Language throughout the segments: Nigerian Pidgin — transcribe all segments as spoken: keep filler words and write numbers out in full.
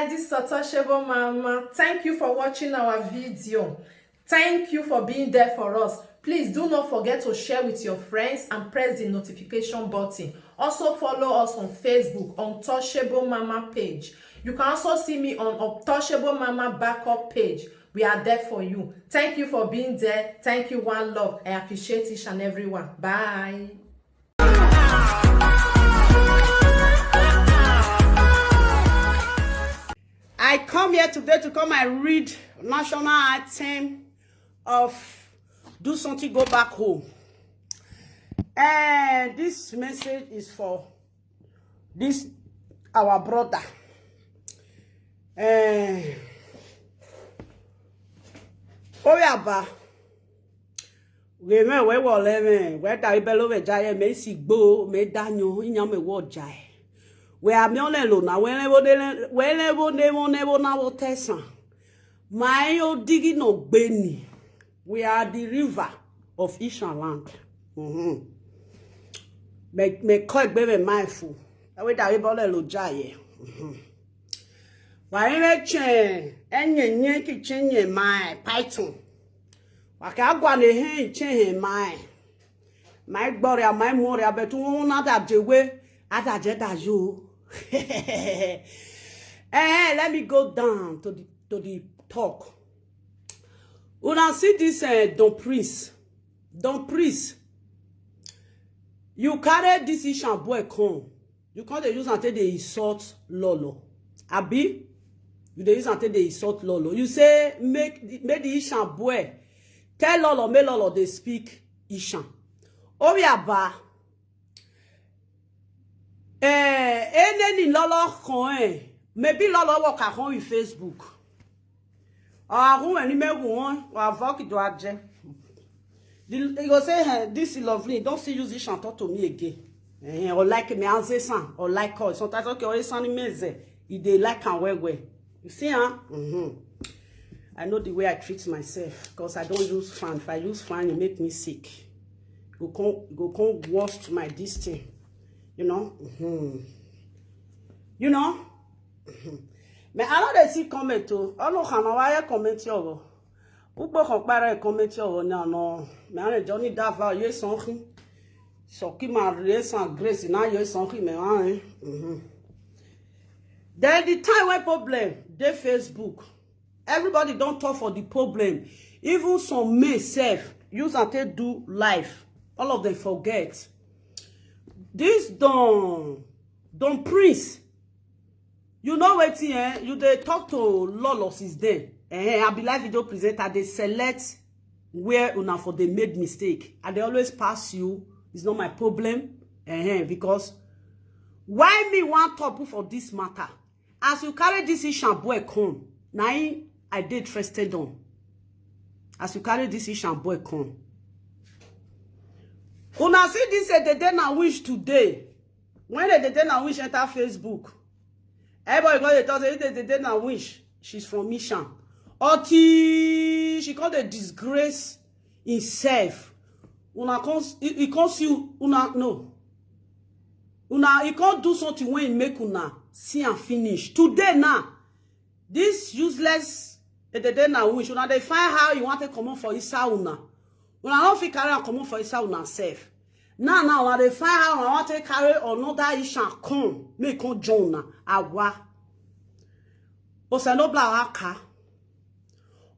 This is Untouchable Mama. Thank you for watching our video. Thank you for being there for us. Please do not forget to share with your friends and press the notification button. Also follow us on Facebook, Untouchable Mama page. You can also see me on Untouchable Mama backup page. We are there for you. Thank you for being there. Thank you, one love. I appreciate each and every one. Bye. I come here today to come and read national anthem of Do Something Go Back Home. And this message is for this our brother. Eh, Oyaba. Weme we wole me, we da ibe lo we ja ye, me si gbo, me da nyo, inya me wo ja e. We a mi ole lo na, we le wo de le, we le wo de wo ne wo na wo tesan. My o digi no gbe ni. We are the river of Ishan land. Mm-hmm. Me, me ko egbe me mindful. We da ibe ole lo ja ye. Mm-hmm. Wa ire chen, enye nye ki chen nye my python. Wa ka gwa ne he chen he my. My glory, my more, I bet you won't have that way. Ada jeda you. Eh, let me go down to the to the talk. Una see this uh, Don Prince. Don Prince. You carry this Ishan boy come. You can't dey use am take dey insult Lolo. Abi? You dey use am take dey insult Lolo. You say make the- make the Ishan boy tell Lolo, make Lolo dey speak Ishan. Oyaba. Eh, eneni Lolo kan eh. Maybe Lolo work at home with Facebook. Or I won't any me won or I work do aje. The- He go say, hey, this is lovely. Don't see use Ishan talk to me again. Eh, or like me as a son, or like her. Sometimes okay, or son me ze. If they like and well well. You see, huh? Mm-hmm. I know the way I treat myself because I don't use fan. If I use fan, it make me sick. Go come, go come worst my this thing. You know? Mm-hmm. You know? Mm-hmm. Me, I know they see comment too. I know how my comment you. Ugbo kan para comment you now, no. Me, I don't need that value something. So keep my race and grace now you something me. Mm-hmm. Then the time when problem, they Facebook. Everybody don't talk for the problem. Even some men self use and take do life. All of them forget. This Don Don Prince, you know wetin eh? You dey talk to Lolo since then. Eh, I be live video presenter. They select where una for they made mistake. I dey always pass you. It's not my problem. Eh, because why me want top for this matter? As you carry this Ishan boy come, na him I dey interested on. As you carry this Ishan boy come, una see this eh, the day na wish today. When the day na wish enter Facebook, everybody go dey talk say the day na wish she's from Ishan. Until she come dey disgrace himself. Una come, he, he come see una no. Una he come do something when he make una see and finish. Today now, this useless Edede na wish. Una dey find how you want to come up for inside una. Una no fit carry am comot for inside una sef. Now now una dey find how una want to carry another Ishan come make come join una. Awa. Osenobla waka.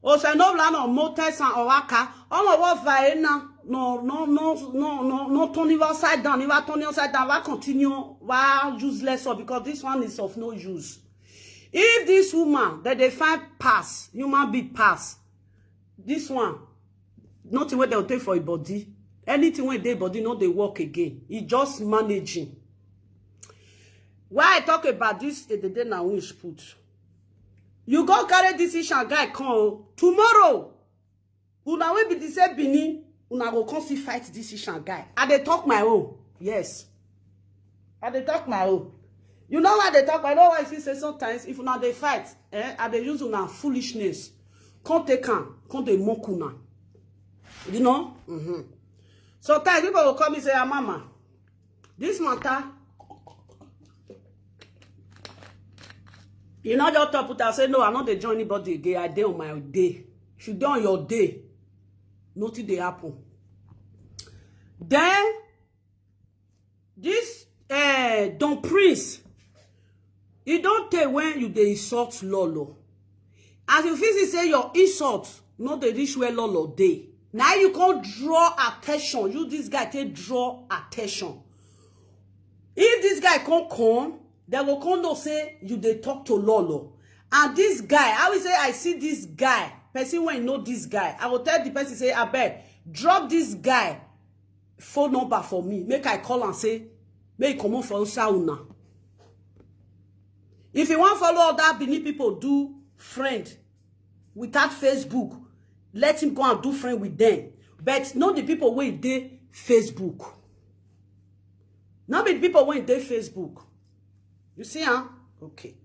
Osenobla no motes and owaka. Omo wo vaena. No no no no no no turn it upside down. If I turn it upside down, I continue. Why useless? So because this one is of no use. If this woman that they find pass, human being pass, this one, nothing wey dem take for im body, anything wey dey body no dey work again. E just managing. Why I talk about this Edede na wish put? You go carry this Ishan guy come o. Tomorrow, una wey be the same Benin, una go come see fight this Ishan guy. I dey talk my own. Yes. I dey talk my own. You know why I dey talk? I know why I see say sometimes if una dey fight, eh, I dey use una foolishness. Come take am, come dey mock una. You know? Mm-hmm. Sometimes people go call me say, "Ah, mama, this matter, You know, just talk put and say, "No, I no dey join anybody again. I dey on my day." If you dey on your day, nothing dey happen. Then, this uh, Don Prince, e don tey when you dey insult Lolo. As you feel say your insult no dey reach where Lolo dey, now you come draw attention. You, this guy, take draw attention. If this guy come come, they go come know say you dey talk to Lolo. And this guy, I will say, I see this guy, person when know this guy, I will tell the person say, "Abeg, drop this guy phone number for me, make I call and say, make he comot for inside una." If you wan follow other Benin people do friend without Facebook, let him go and do friend with them. But not the people wey dey Facebook. Not be the people wey dey Facebook. You see, huh? Okay.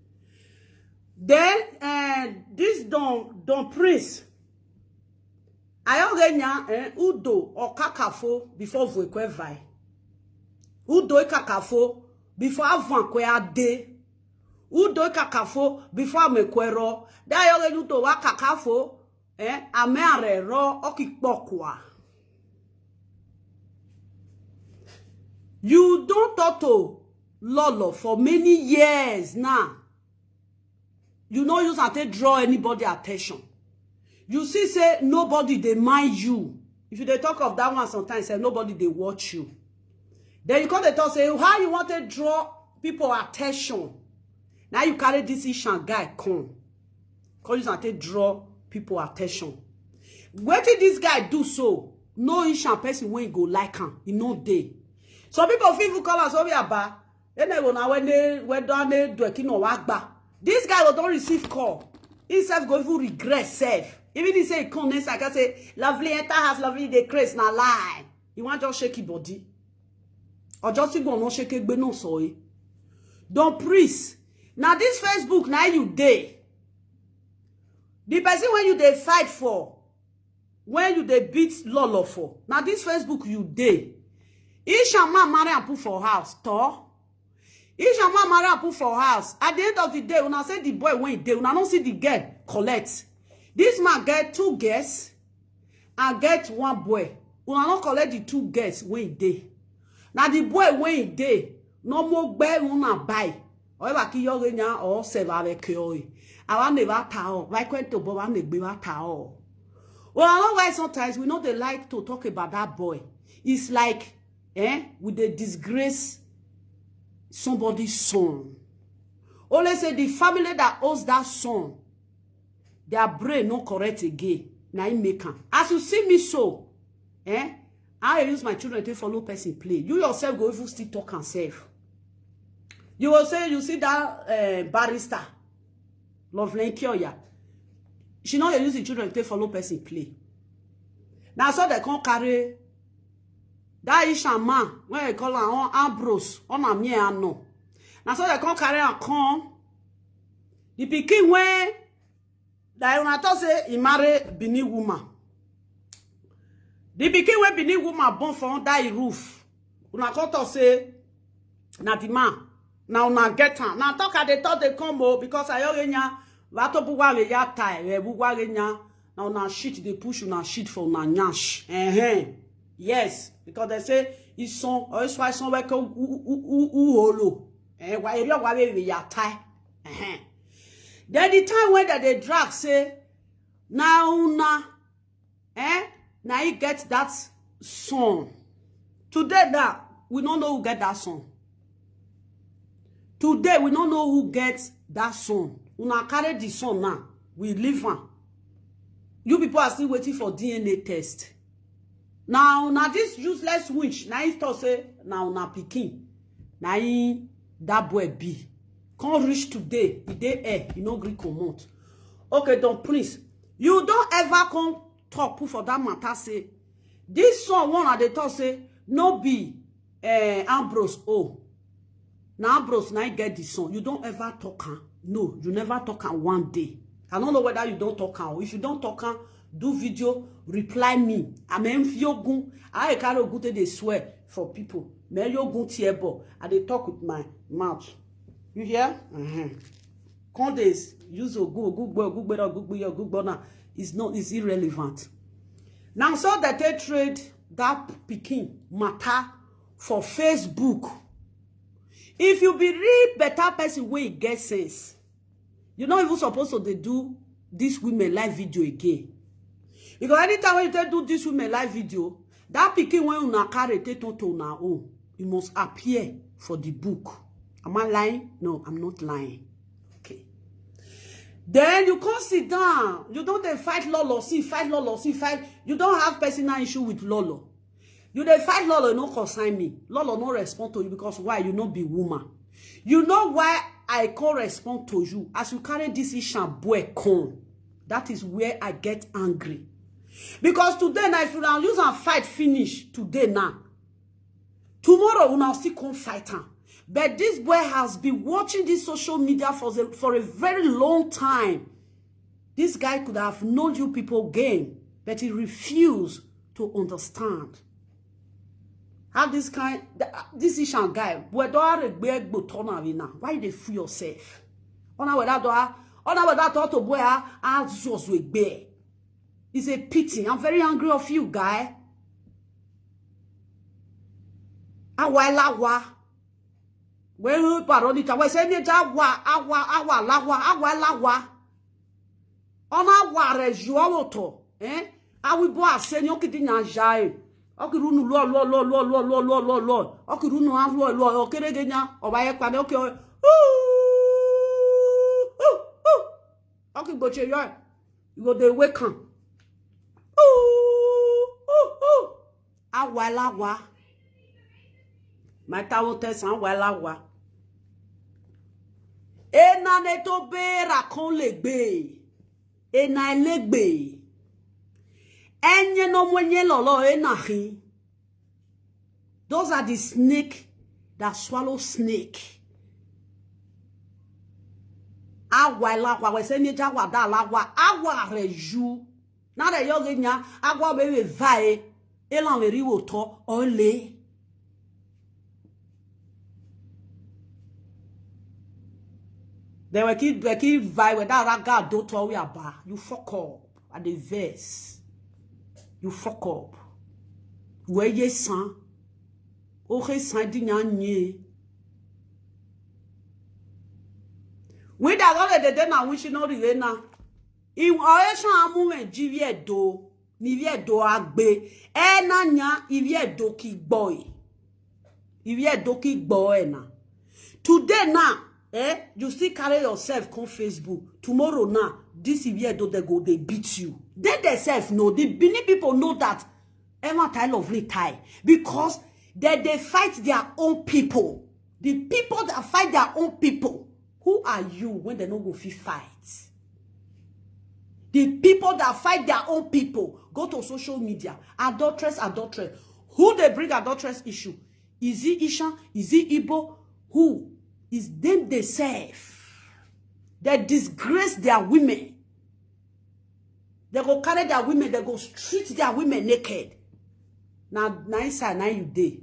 Then uh, this Don Don Prince, Ayogenya, eh, Udo or Kakafo before Vuekwevai. Udo Kakafo before Avankwe Ade. Udo Kakafo before Amekwero. Then Ayogenya Udo wa Kakafo, eh, Amearero Okikpokwa. You don talk to Lolo for many years now. You no use am take draw anybody attention. You see say nobody dey mind you. If you dey talk of that one sometimes, say nobody dey watch you. Then you come dey talk say how you wan take draw people attention. Now you carry this Ishan guy come. Come use am take draw people attention. Wetin this guy do so? No Ishan person wey go like am, e no dey. Some people fit even call am say, "Obi Aba, ene go na when they when don they do kino wagba." This guy go don receive call. Himself go even regret self. Even he say he come next, I can say, "Lovely enter house, Lovely dey craze na lie." You want just shake your body. Or just go no shake egbe no so eh. Don Prince. Now this Facebook now you dey. The person when you dey fight for, when you dey beat Lolo for, now this Facebook you dey. Ishan man marry and put for house, to. Ishan man marry and put for house. At the end of the day, una say the boy wey dey, una no see the girl collect. This man get two girls and get one boy. Una no collect the two girls wey dey. Now the boy wey dey, no more gbe una buy. Or ever ki yoge nya or se va ve ke oi. Awa ne va ta o. Va kwento bo va ne gbe va ta o. Well, I know why sometimes we know they like to talk about that boy. It's like, eh, we dey disgrace somebody's son. Only say the family that owns that son, their brain no correct again. Na im make am. As you see me so, eh, I use my children to follow person play. You yourself go even still talk and self. You will say you see that uh, barrister, Loveline Kioya. She no dey use the children to follow person play. Now so they come carry that Ishan man when they call am on Ambrose on a mere no. Now so they come carry am come. The pikin when that una talk say he marry Benin woman. The pikin wey Benin woman born for under him roof. Una come talk say na the man. Now una get am. Now talk I dey talk dey come o because I already nya. Vato bugwa we ya tai we bugwa we nya. Now una shit dey push una shit for una nyash. Eh eh. Yes, because they say his son or his wife son weke u u u u holo. Eh, wa area wa we we ya tai. Eh eh. Then the time when that they drag say na una eh na he get that son. Today now we no know who get that son. Today we no know who get that son. Una carry the son now. We leave am. You people are still waiting for D N A test. Now, now this useless witch, now he talk say, now na pikin, now he that boy be. Can't reach today, he dey air, he no gree comot. Okay, Don Prince, you don't ever come talk put for that matter say this son one at the talk say no be uh, Ambrose o. Na Ambrose na get the son. You don't ever talk am. No, you never talk am one day. I don't know whether you don't talk am. If you don't talk am, do video, reply me. I'm Yogun. I carry Ogun take dey swear for people. Me Yogun Tiebo. I dey talk with my mouth. You hear? Uh-huh. Come dey use ogun, ogugbe, ogugbe, ogugbe, ogugbe now. Is not, is irrelevant. Now, so that they trade that pikin matter for Facebook. If you be real better person wey get sense, you no even supposed to dey do this women live video again. Because anytime when you take do this women live video, that pikin when una carry take turn to una own, it must appear for the book. Am I lying? No, I'm not lying. Okay. Then you come sit down. You don't dey fight Lolo, see, fight Lolo, see, fight. You don't have personal issue with Lolo. You dey fight Lolo, no concern me. Lolo no respond to you because why? You no be woman. You know why I can't respond to you? As you carry this Ishan boy come, that is where I get angry. Because today now, if you now use and fight finish today now, tomorrow una still come fight am. But this boy has been watching this social media for the, for a very long time. This guy could have known you people game, but he refused to understand. How this kind, th- this Ishan guy, where do I regbe gbo turn am now? Why you dey fool yourself? Ona whether do I, ona whether to to boy I, I just regbe. It's a pity. I'm very angry of you, guy. Awa lawa. When you parody, we say ni ja wa, awa, awa lawa, awa lawa. Ona wa re ju awo to, eh? Awi bo ase ni okidi na ja e. Okirunu lo lo lo lo lo lo lo lo lo. Okirunu a lo lo okerege nya. Oba ye pade oke. Okigboche yo. You go dey wake am. Awa lawa. My tawo test awa lawa. Ena ne to be ra kon legbe. Ena legbe. Enye no mwenye lolo ena hi. Those are the snake that swallow snake. Awa lawa, we say ni ja wa da lawa, awa re ju. Na re yo ge nya, awa be we vae, e lan we ri wo to, ole. Then we keep, we keep vae, we da raga do to we aba. You fuck up. I dey vex. You fuck up. We ye san. O he san di nya nye. We da go le dede na wish no ri na. In oration amu me ji vie do. Ni vie do agbe. E na nya i vie do ki boy. I vie do ki boy na. Today now, eh, you still carry yourself come Facebook. Tomorrow now, this Iviedo they go they beat you. They themselves know. The Benin people know that Emma tie lovely tie because they they fight their own people. The people that fight their own people. Who are you when they no go fit fight? The people that fight their own people go to social media. Adulteress, adulteress. Who they bring adulteress issue? Is it Isha? Is it Igbo? Who? Is them they serve? They disgrace their women. They go carry their women, they go street their women naked. Now, now inside, now you day.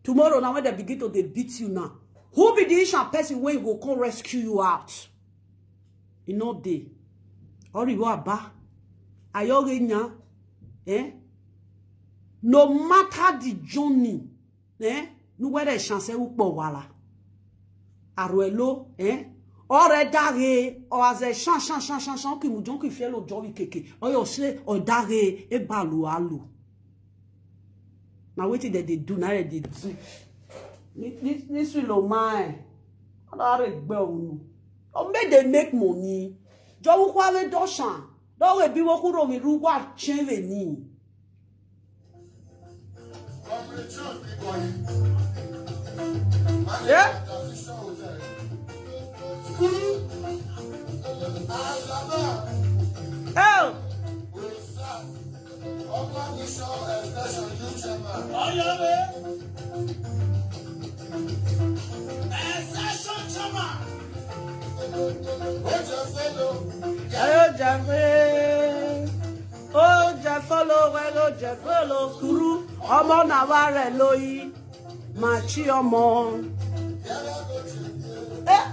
Tomorrow, now when they begin to they beat you now, who be the Isha person when go come rescue you out? You know they. Or you are ba. Ayogenya. Eh? No matter the journey, eh? No where the chance who po wala. Arwelo, eh? Or a dare, or as a shan shan shan shan shan ki mujon ki felo jovi keke. Or you say or dare e balu alu. Now wait till they do, now they do. This this will oh my. Or make they make money. Jowu kwa we doshan. Do we be wo kuro mi ruwa chenve ni. Yeah? Oh! Exception chairman. Ojo jẹ fẹ́. Ojo follow, well, ojo follow, kuru. Ọmọ na wa rẹ lóyí. Màá chi ọmọ. Eh?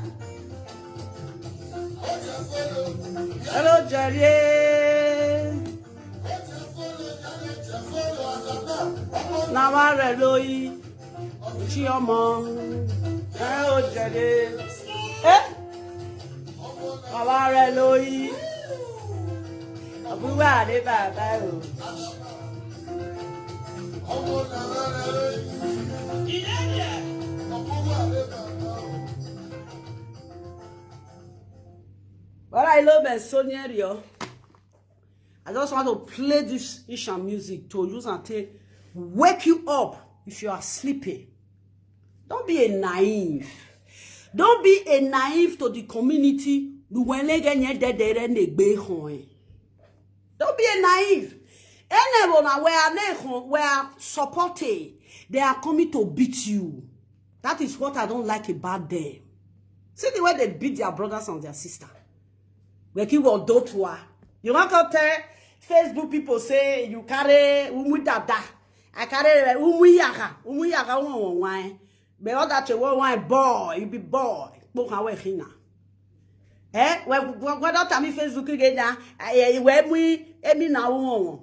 Hello, Jerry. Na wa re lo yi. Chi omo. Hello, Jerry. Eh? Na wa re lo yi. Abuwa de baba o. But I love my Sonia Rio. I just want to play this Ishan music to use and take wake you up if you are sleeping. Don't be a naive. Don't be a naive to the community. Don't be a naive. Anyone where are supporting, they are coming to beat you. That is what I don't like about them. See the way they beat their brothers and their sisters. Weki wo do to her. You want to tell Facebook people say you carry umu dada. I carry umu yaga, umu yaga one wine. But all that you want wine boy, you be boy. Book away hina. Eh? Well, well, well, don't tell me Facebook again now. Eh, eh, where we, emi na one.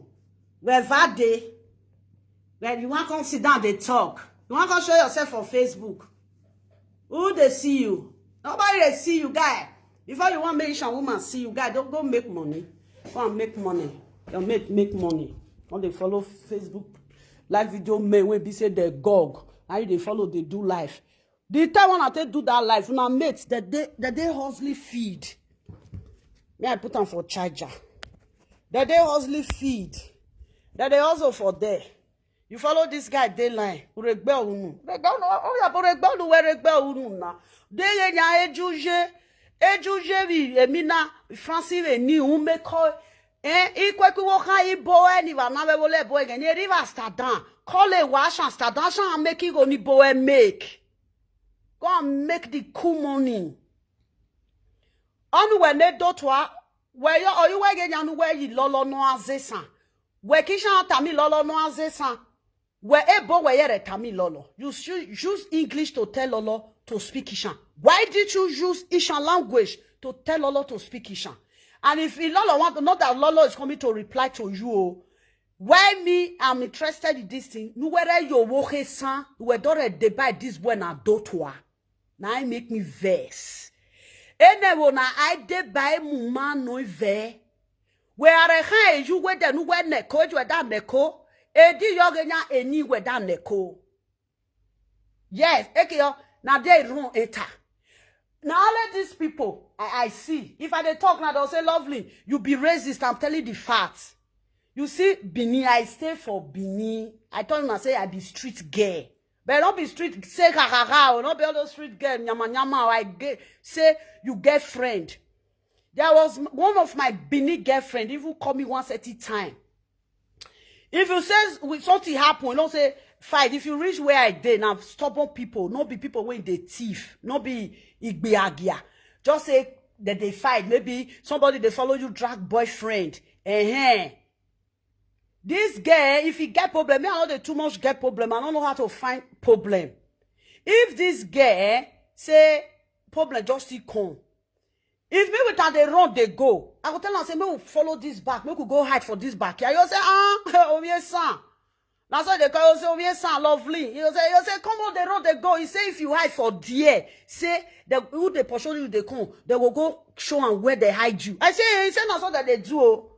Where that day? Well, you want come sit down, they talk. You want come show yourself on Facebook. Who they see you? Nobody they see you, guy. Before you want make a woman see you, guy, don't go make money. Go and make money. You make make money. When they follow Facebook live video men when be say they gog. Now you they follow, they do life. The time when I take do that life, my mates, that they that they hustling feed. May I put on for charger? That they hustling feed. That they also for there. You follow this guy dayline. Uregbe unu. Regbe unu. Oh yeah, but regbe unu where regbe unu na. They ye nya ejuje. Ejuje bi emina Francis we ni umeko. Eh, ikwe ku wo kan ibo e ni va na we wo le bo ege ni river start down. Call a wash and start down and make it go ni bo e make. Go and make the cool money. Onu we ne do to a we yo oyu we ge nyanu we yi lolo no azesan. We kishan tami lolo no azesan. We ebo we yere tami lolo. You should use English to tell lolo to speak Ishan. Why did you use Ishan language to tell lolo to speak Ishan? And if Ilolo want, not that Lolo is coming to reply to you, oh, why me? I'm interested in this thing. Nuwere yo wo he san. We don't read they buy this when I do to her. Now I make me verse. Ene wo na I de buy muma no ve. We are a high you where the nuwe neko, you were that neko. Edi yogenya eni we that neko. Yes, ekeyo, now they run enter. Now all of these people I, I see, if I dey talk now, they'll say, "Lovely, you be racist." I'm telling the facts. You see, Bini, I stay for Bini. I told him, I say I be street girl. But not be street, say ha ha ha, or not be all those street girl, nyama nyama, or I get, say you get friend. There was m- one of my Bini girlfriend, even call me once at a time. If you say s- with something happen, don't say fight. If you reach where I dey now, stubborn people, no be people when they thief, no be igbe agia. Just say that they fight. Maybe somebody they follow you, drag boyfriend. Eh. This girl, if he get problem, me I know they too much get problem. I don't know how to find problem. If this girl say problem just still come, if me with her they run, they go. I go tell her say, "Make we follow this back, make we go hide for this back." Yeah, you say, "Ah, oh yes, sir." That's why they call you say, "Oh yes, sir, lovely." You say, you say, "Come on, they run, they go." He say, "If you hide for there, say the who they pursue you, they come. They will go show and where they hide you." I say, he say, "That's what that they do." Oh.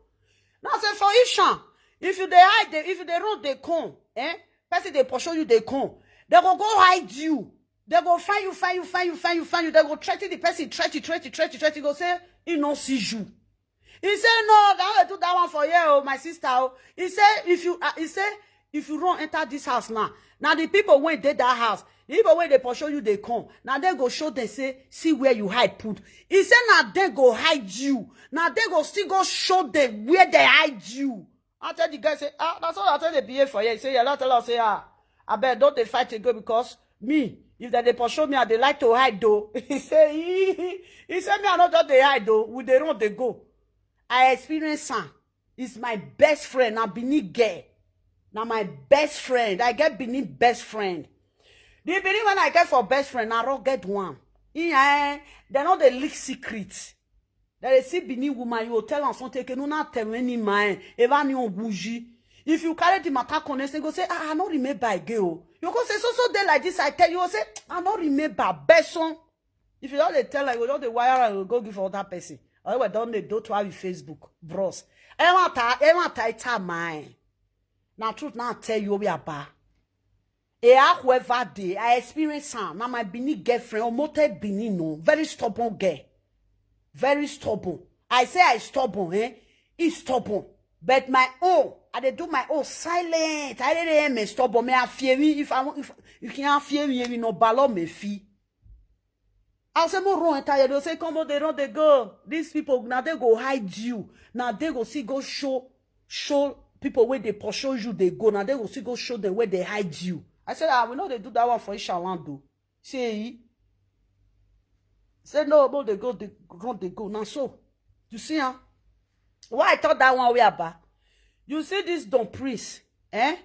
Now say for Ishan, if you they hide, they, if you they run, they come. Eh? Person they pursue you, they come. They go go hide you. They go find you, find you, find you, find you, find you. They go threaten the person, threaten, threaten, threaten, threaten. Go say he no see you. He say, "No, that will do that one for you, oh, my sister." Oh. He say, "If you," uh, he say, "If you run enter this house now, now the people when they that house, the people when they pursue you, they come. Now they go show, they say, see where you hide put." He say, "Now they go hide you. Now they go still go show them where they hide you." I tell the guy say, "Ah, that's all I tell the B A for here." He say, "Yeah, I tell us say, ah, I bet don't they fight and go because me, if that they pursue me, I they like to hide though." He say, he, he, he said, "Me, I not just they hide though. We they run, they go." I experience her. It's my best friend. Now Bini girl. Now my best friend. I get Bini best friend. The Bini when I get for best friend, I don't get one. Yeah, they know they leak secrets. They see Benin woman, you go tell am something, "Ke no na tell any man, eva ni onguji." If you carry the matter connect, they go say, "Ah, I no remember again o." You go say, "So, so dey like this, I tell you," say, "I no remember, person." If you don dey tell am, you go just dey wire am, you go give other person. Or we don dey do to have Facebook, bros. Everyone ta, everyone ta, it's a mine. Na truth, now I tell you, we are bad. E a whoever dey, I experience am. Na my Benin girlfriend, Omote Benin, no. Very stubborn girl. Very stubborn. I say I stubborn, eh? He stubborn. But my own, I dey do my own silent. I dey dey me stubborn. Me I fear me if I want, if you can't fear me, you no balo me fee. I say more run enter here. They say, "Come on, they run, they go." These people, now they go hide you. Now they go see, go show, show people where they pursue you, they go. Now they go see, go show them where they hide you. I said, "Ah, we know they do that one for Ishaland, though." Say, say, "No, no, they go, they run, they go." Now, so, you see, huh? Why I thought that one way about? You see this Don Prince, eh?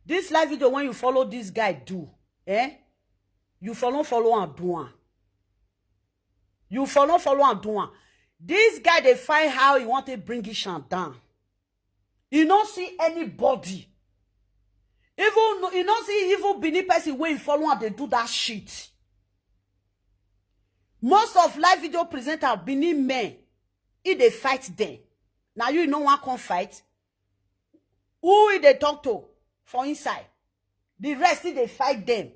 This live video, when you follow this guy, do, eh? You follow, follow and do one. You follow, follow and do one. This guy, they find how he want to bring Ishan down. You don't see anybody. Even you don't see evil Benin person where you follow and they do that shit. Most of live video presenter Benin men, if they fight them. Now you know one can fight. Who if they talk to for inside? The rest if they fight them.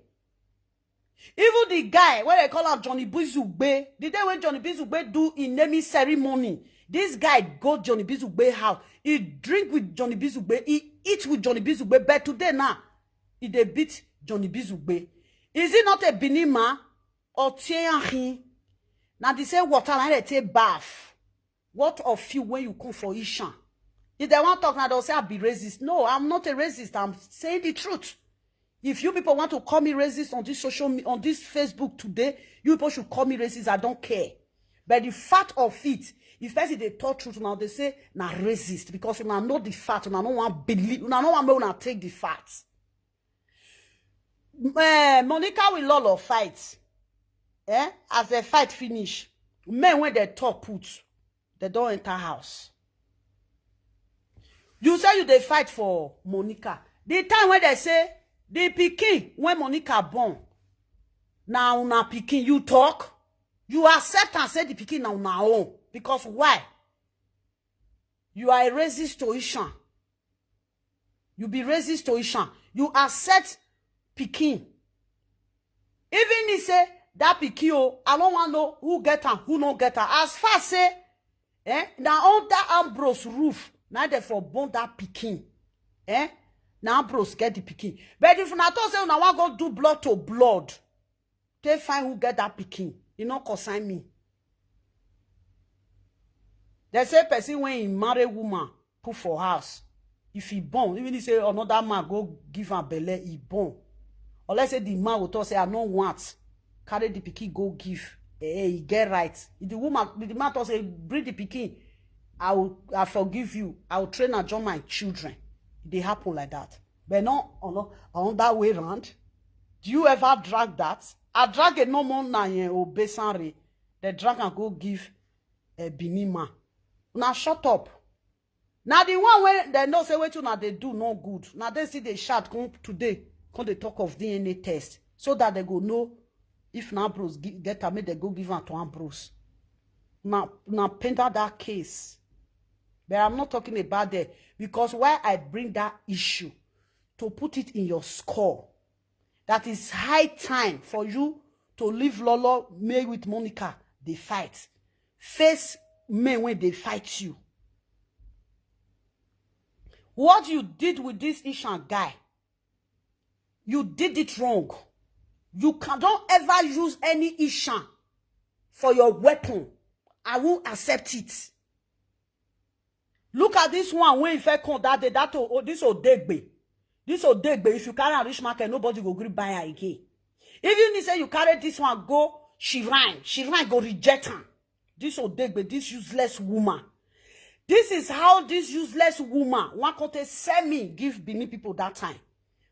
Even the guy, what they call out Johnny Bizugbe, the day when Johnny Bizugbe do in naming ceremony, this guy go Johnny Bizugbe house. He drink with Johnny Bizugbe. He eat with Johnny Bizugbe. But today now, he they beat Johnny Bizugbe. Is he not a Benin man? Or tear him? Now they say water like they take bath. What of you when you come for Ishan? If they want talk now, they'll say I be racist. No, I'm not a racist. I'm saying the truth. If you people want to call me racist on this social me- on this Facebook today, you people should call me racist. I don't care. But the fact of it, if person they talk truth now, they say na racist because una know the fact, una no one believe, una no one make una take the fact. Eh, Monica will Lolo fight. Eh? As the fight finish, men when they talk put, they don't enter house. You say you they fight for Monica. The time when they say the pikin when Monica born, now una pikin you talk, you accept and say the pikin now una own. Because why? You are a racist to Ishan. You be racist to Ishan. You accept pikin. Even he say that pikin, oh, I don't want know who get am, who no get am. As far say, eh, now on that Ambrose roof, now they for born that pikin. Eh? Now Ambrose get the pikin. But if una talk say una wan go do blood to blood, they find who get that pikin. You no concern me. They say person when he marry woman, put for house. If he born, even he say another man go give am belle, he born. Unless say the man will talk say, "I no want." Carry the pikin go give. Eh, eh, he get right. If the woman, the man talk say, "Bring the pikin. I will, I forgive you. I will train and join my children." They happen like that. But not on, on that way round. Do you ever drag that? I drag a no more na yen obesanre. They drag and go give a Benin man. Now shut up. Now the one when they know say wetin una they do no good. Now they see they shout come today, come they talk of D N A test so that they go know if na Ambrose gi- get am, make they go give am to Ambrose. Now, now paint out that case. But I'm not talking about that because why I bring that issue to put it in your score. That is high time for you to leave Lolo May with Monica. They fight. Face men when they fight you. What you did with this Ishan guy, you did it wrong. You can don't ever use any Ishan for your weapon. I won't accept it. Look at this one when if I come that day, that oh, this Odegbe. This Odegbe, if you carry a rich market, nobody go gree buy her again. Even if say you carry this one, go, she ran. She ran, go reject her. This Odegbe, this useless woman. This is how this useless woman one come take sell me give Benin people that time.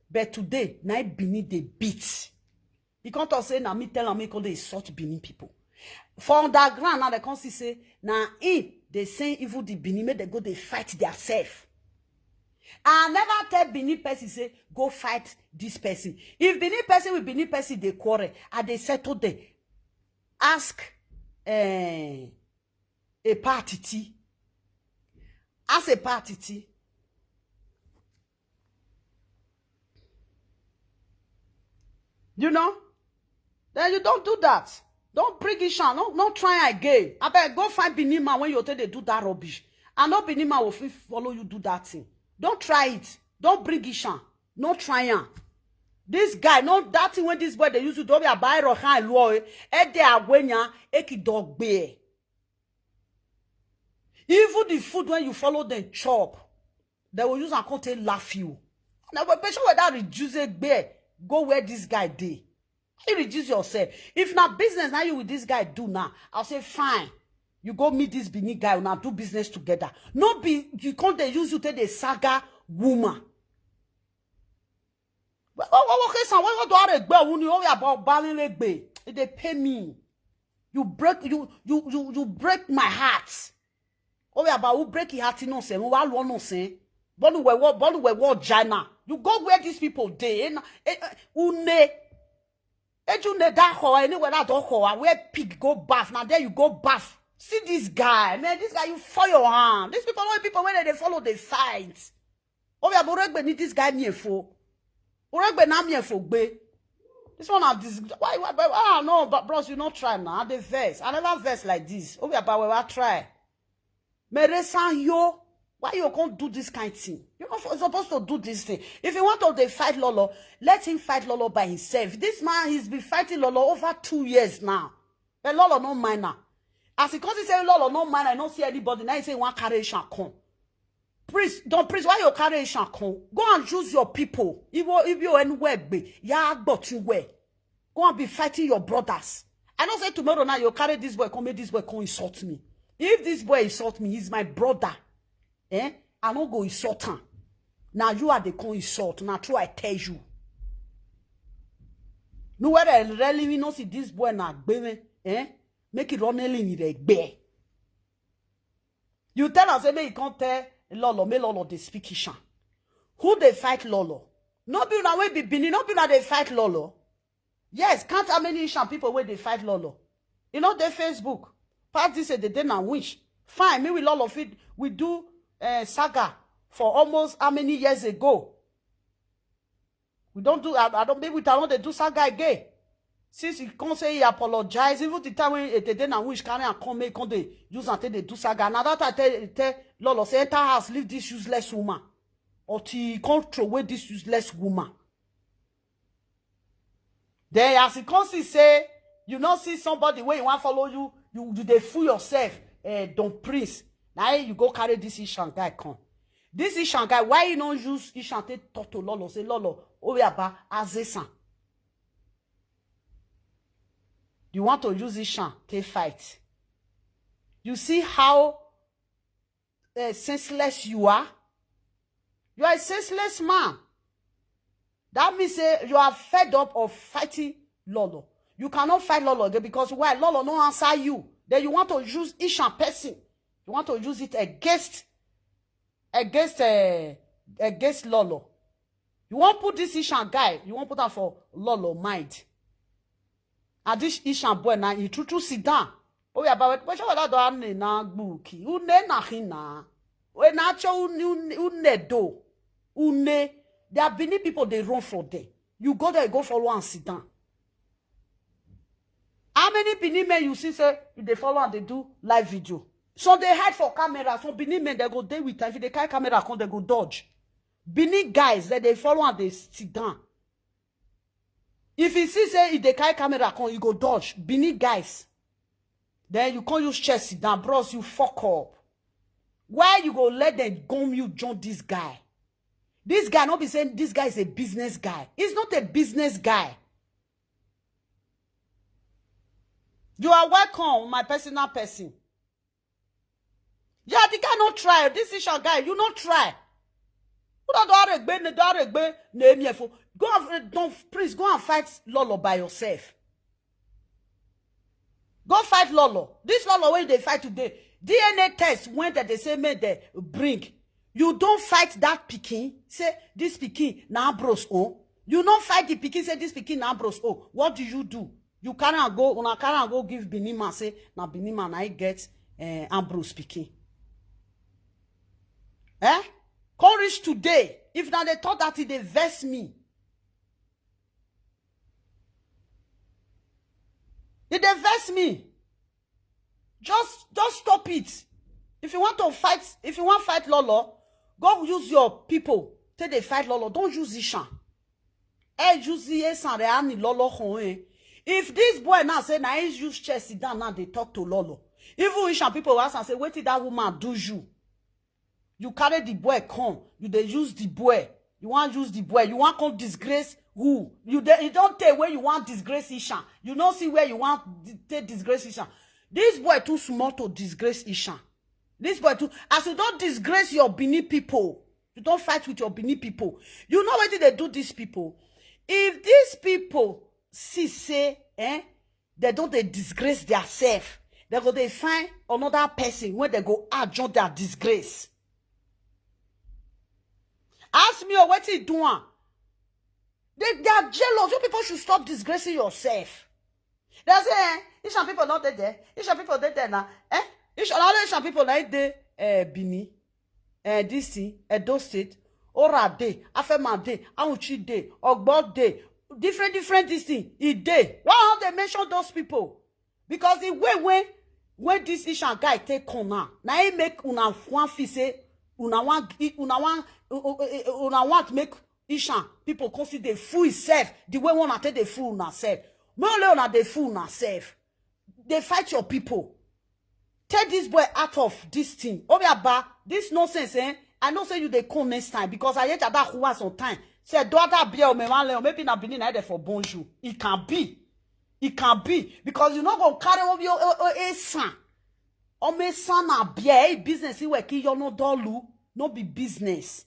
But today, now Benin they beat. He can't talk say now me tell am me call they insult Benin people. For underground now, they come see say na him dey send even the Benin make they go dey fight theirself. I never tell Benin person say go fight this person. If Benin person with Benin person dey quarrel, I dey settle them. Ask eh, a party. Ask a party. You know? Then you don't do that. Don't bring Ishan. No, no try again. I beg, go find Benin man when you take they do that rubbish. I know Benin man will fit follow you do that thing. Don't try it. Don't bring Ishan. No try am. This guy, no, that thing when this boy they use to do me, I buy Rohan Luo, eh, eh, they are when ya, eh, ki dog bear. Even the food when you follow them chop, they will use and come take laugh you. Now, but make sure that reduce it bear, go where this guy dey. You reduce yourself. If na business now you with this guy do now, I'll say fine. You go meet this Benin guy, una do business together. No be you come they use you take the saga woman. What what what what what do I regret? When you about balance regret, it dey pay me. You break you you you you break my heart. Oh yeah, but who break your heart? No say, who want no say. Bonu we what? Bonu we what? China. You go where these people dey. Eh, eh, eh, Une. Eju ne da ho anywhere that do ho. I wear pig go bath. Now there you go bath. See this guy, man. This guy, you for your hand. These people, all people when they follow, they fight. Oh yeah, but Oregbe need this guy me for. Oregbe na me for gbe. This one have this. Why? Why? Why? Ah no, but bros, you not try now. They vex. I never vex like this. Oh yeah, but we will try. Mere san yo. Why you can't do this kind thing? You're not supposed to do this thing. If you want to they fight Lolo, let him fight Lolo by himself. This man, he's been fighting Lolo over two years now. But Lolo no minor. As he comes, he say Lolo no minor. I don't see anybody. Now he say one carry Ishan come. Priest, don't priest. Why you carry Ishan come? Go and use your people. If you if you anywhere be, yeah, but you where. Go and be fighting your brothers. I know say tomorrow now you carry this boy, come make this boy come insult me. If this boy insult me, he's my brother. Eh? I no go insult him. Now you are the come insult. Now true I tell you. No whether really we no see this boy now, baby. Eh? Make it run in the bear. You tell us, say, make you can't tell Lolo, make Lolo they speak Ishan. Who they fight Lolo? No be una wey be Benin, no be una dey fight Lolo. Yes, count how many Ishan people wey dey fight Lolo. You know, they Facebook. Pass this, eh, they dey na wish. Fine, me with Lolo fit we do uh, saga for almost how many years ago. We don't do, I, I don't be with, I don't they do saga again. Since he can't say he apologized, even the time when eh, they dey na wish carry and come make come they use and take they do saga. Now that I tell, tell Lolo, say enter house, leave this useless woman. Or he can't throw away this useless woman. Then as he comes, he say, you not see somebody where you want follow you, you, you they fool yourself, eh, don't prince. Now you go carry this Ishan guy come. This Ishan guy, why you don't use Ishan take talk to Lolo? Say, Lolo, oh yeah, ba, Azesan. You want to use Ishan take fight. You see how uh, senseless you are? You are a senseless man. That means say you are fed up of fighting Lolo. You cannot fight Lolo again because why? Lolo no answer you. Then you want to use Ishan person. You want to use it against against uh, against Lolo. You won't put this Ishan guy. You won't put that for Lolo mind. And this Ishan boy now he true true sit down. Oh yeah, but what what that do na gbuki. Une na hina. We na cho une do. Une. There are Benin people they run for them. You go there, go follow and sit down. How many Benin men you see say if they follow and they do live video? So they hide for camera. Some Benin men they go there with time. If they carry camera come, they go dodge. Benin guys that they follow and they sit down. If you see say if they carry camera come, you go dodge. Benin guys. Then you can't use chest sit down, bros. You fuck up. Why you go let them gum you join this guy? This guy not be saying this guy is a business guy. He's not a business guy. You are welcome, my personal person. Yeah, the guy no try. This is your guy. You no try. Who don't do regbe ne do regbe ne emi efo. Go and don't please go and fight Lolo by yourself. Go fight Lolo. This Lolo wey you dey fight today, D N A test wey dem dey say make dem bring. You don fight that pikin, say this pikin na Ambrose own. You no fight the pikin, say this pikin na Ambrose own. What do you do? You carry am go, una carry am go give Benin man, say na Benin man na him get eh, Ambrose pikin. Eh? Come reach today. If na dey talk that, e dey vex me. E dey vex me. Just just stop it. If you want to fight, if you want fight Lolo, go use your people take dey fight Lolo. Don't use Ishan. E use Esan re ani Lolo hon eh. If this boy now say na him use chair sit down now dey talk to Lolo, even Ishan people will ask am say, "Wetin that woman do you?" You carry the boy come, you dey use the boy. You wan use the boy, you wan come disgrace who? You dey, you don tey wey you wan disgrace Ishan. You no see where you wan di- take disgrace Ishan. This boy too small to disgrace Ishan. This boy too, as you don disgrace your Benin people, you don fight with your Benin people. You know wetin dey do these people? If these people see say eh, dem don dey disgrace theirself, dem go dey find another person wey dem go add join their disgrace. Ask me o, wetin do am? They, they are jealous. You people should stop disgracing yourself. They say, eh, Ishan people not dey there. Ishan people dey there now. Eh? Ishan, all Ishan people like dey eh, Benin. Eh, this thing, Edo State, Ora dey, Afema dey, Auchi dey, Ogbo dey, different, different this thing, e dey. Why all they mention those people? Because the way when when this Ishan guy take come now, na him make una wan feel say una wan una wan una want make Ishan people come see dey fool himself the way una take dey fool una self. Make only una dey fool una self. Dey fight your people. Take this boy out of this thing. Obiaba, this nonsense, eh? I know say you dey come next time because I hear that who was on time. Say daughter beer or me one or maybe na Benin na there for bonjour. It can be. It can be because you no go carry obi o o o esan. Omo esan na beer, eh, business iwe ki yo no dolu, no be business.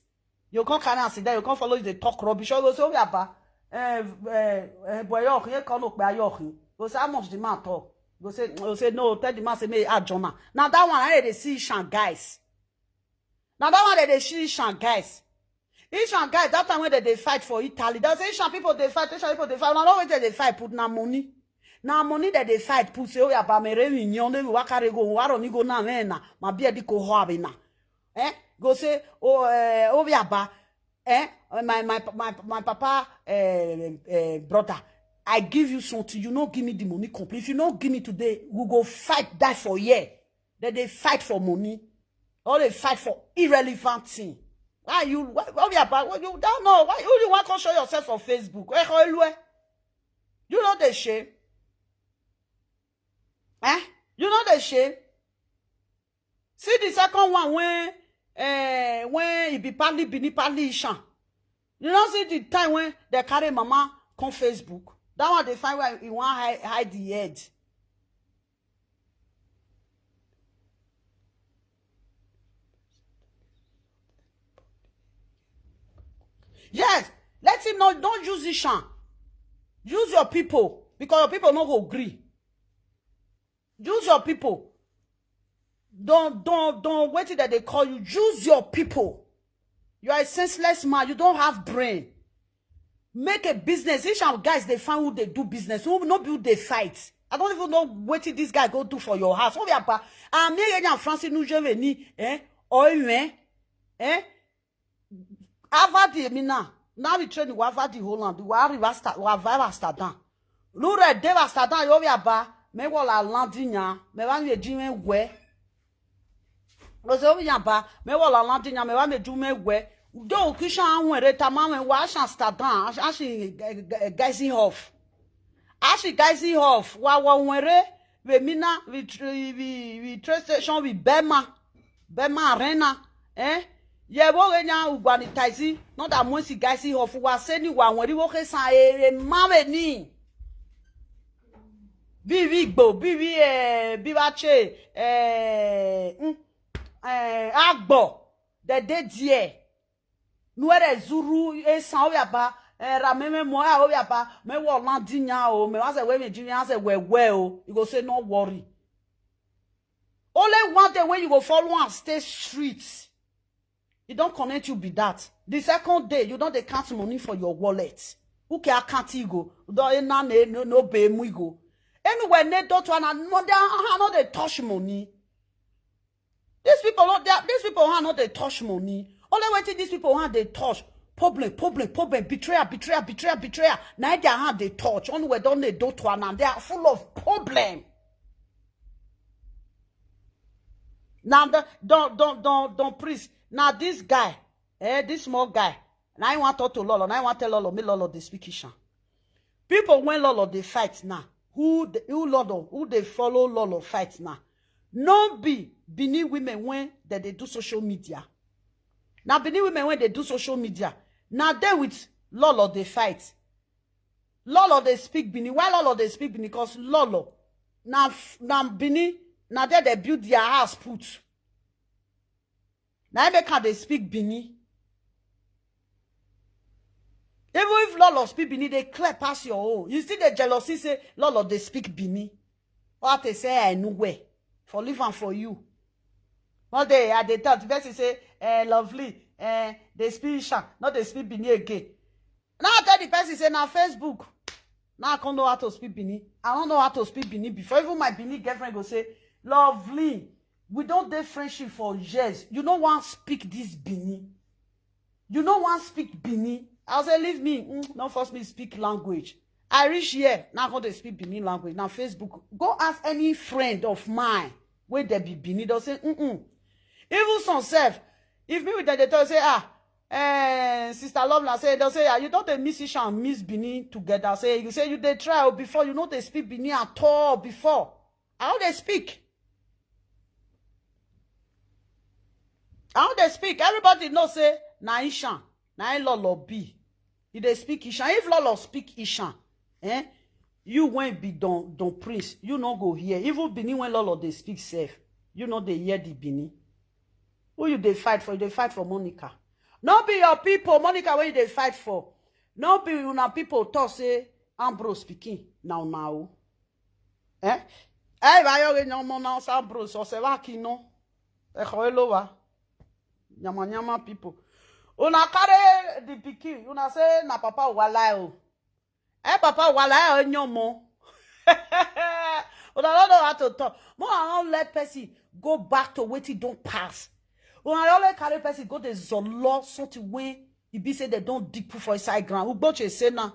You can't carry and sit there, you can't follow the talk rubbish. You go say, "Obiaba, eh, eh, eh, boy, you can't no pay you." Go say, "How much the man talk?" Go say, go say, "No, tell the man say me a Jonah." Now that one I dey see Ishan guys. Now that one they dey see Ishan guys. Ishan guys, that time when they, they fight for Italy, they say Ishan people they fight, Ishan people they fight. Now no wait they fight put na money. Na money that they fight put say, "Obiaba me re mi nyon, they will carry go, waro ni go na me na, ma be di ko ho abe na." Eh? Go say, "Oh, eh, Obiaba, eh, my my my my papa, eh, eh, brother, I give you something. You no give me the money complete. If you no give me today, we go fight die for here." Then they fight for money. Or they fight for irrelevant thing. Why you why, why Obiaba? Why you don't know? Why you, you want to show yourself on Facebook? Eh, ho, Olue. You know the shame. Eh? You know the shame. See the second one when eh when he be partly Benin, partly Ishan. You know, see the time when they carry mama come Facebook. That one they find where he want hide, hide the head. Yes, let him know. Don't use Ishan. Use your people because your people no go agree. Use your people. Don't don't don't wait till that they call you. Use your people. You are a senseless man. You don't have brain. Make a business. Each our guys they find who they do business. Who no be who they fight. I don't even know what this guy go do for your house. Obiaba, I'm here and Francis Nujeveni, eh? Or eh? Eh? Harvard, me now. Now we train you Harvard, Holland, we are Rasta, we are Amsterdam. Lure de Amsterdam, Obiaba, me wala landinya, me wan ye jime we. Ozo Obiaba, me wala landinya, me wan ye jime we. Do kisha anwe re tamame wa Amsterdam, ashi Geisenhof. Ashi Geisenhof, wa wa nwere, we mina, we, we, we train station, we Bema, Bema Arena, eh? Ye wo ge nya ugwani taisi, not that Monsi Geisenhof, wa seni wa nwere wo ke sa e, e ma we ni. Bi wi gbo, bi wi, eh, bi wa che, eh, mm, eh, agbo, the day die. Nuere zuru e san Obiaba, Eh, ra me me mo a o ya pa me wo lan di nya o, me wa se we me di nya se we we o. You go say no worry. Only one day when you go follow and stay street, e don connect you be that. The second day, you don dey count money for your wallet. Who can account you go? Don e na ne no no be mu go. Anywhere ne do to an another hand no dey touch money. These people no dey, these people hand no dey touch money. Only wetin these people hand dey touch, problem, problem, problem, betrayal, betrayal, betrayal, betrayal. Na their hand dey touch. Only we don dey do to an and they are full of problem. Now the don don don don priest. Now this guy, eh, this small guy. Now I want talk to Lolo. Now I want tell Lolo. Me Lolo dey speak Ishan. People when Lolo dey fight now. Who dey, who Lolo who dey follow Lolo fight now? No be Benin women when that they do social media. Now Benin women when they do social media. Now they with Lolo they fight. Lolo they speak Benin. Why Lolo they speak Benin? Because Lolo now now Benin now there they build their house put. Now I make how they speak Benin. Even if Lolo speak Benin, they clear past your own. You see the jealousy say Lolo they speak Benin. What they say I know where for live and for you. One day I dey tell the person say, eh, lovely, eh, they speak Ishan, not they speak Benin again. Now I tell the person say na Facebook. Now I can't know how to speak Benin. I don't know how to speak Benin before. Even my Benin girlfriend go say, lovely, we don't dey friendship for years. You no wan speak this Benin. You no wan speak Benin. I say leave me. Mm, no force me speak language. I reach here now. Go dey speak Benin language now. Facebook. Go ask any friend of mine where they be Benin. They'll say mm mm. Even some self, if me with them they tell say ah, eh, sister love na say they'll say ah, you don't they miss Ishan and miss Benin together. Say you say you they try before you know they speak Benin at all before. How they speak? How they speak? Everybody know say na Ishan, na him Lolo be. He dey speak Ishan. If Lolo speak Ishan, eh? You when be don don prince, you no go hear. Even Benin when Lolo dey speak self, you no dey hear the Benin. Who you dey fight for? You dey fight for Monica. No be your people, Monica, when you dey fight for. No be una people talk say Ambrose speaking now now. Eh? Eh, ba yo no mo na sa bro so se va ki no. E ko lo wa. Nyama nyama people. Una carry the pikin, una say na papa wala o. Eh, papa wala o nyomo. Una no know how to talk. Mo I don't let person go back to wetin don pass. Una only carry person go dey zolo something wey e be say they don dig put for inside ground. Ugboche say na.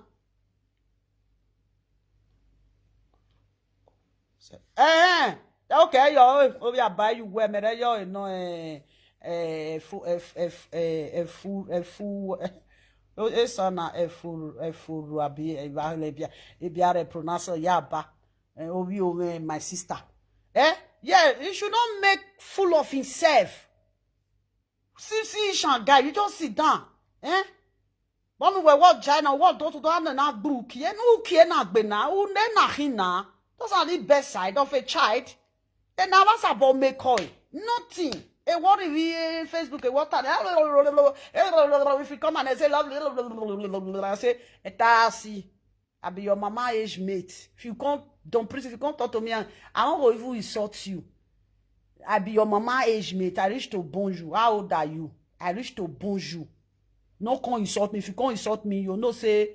Eh, okay, yo, oh yeah, buy you where me yo no eh eh fu eh fu eh fu eh fu eh fu abi e ba le bia e bia re pronounce ya ba eh obi o eh, my sister. Eh? Yeah, you should not make fool of himself. See, see, Ishan guy, you just sit down. Eh? Bọ́nu wẹ̀ wọ́n já iná wọ́n tó tó tó hàn náà gbúrú kí ẹ nú kí ẹ náà gbé náà ó ní náà hìn náà. Those are the best side of a child. Ẹ náà wá sàbọ̀ mẹ́kọ̀ ẹ̀. Nothing. Ẹ wọ́n rí rí eh, Facebook ẹ wọ́n tà ní. If you come and ẹ say love I say ẹ tá a sí. I be your mama age mate. If you come don priest, if you come talk to me, I I no go even insult you. I be your mama age mate. I reach to bonjour. How old are you? I reach to bonjour. No come insult me. If you come insult me, you know say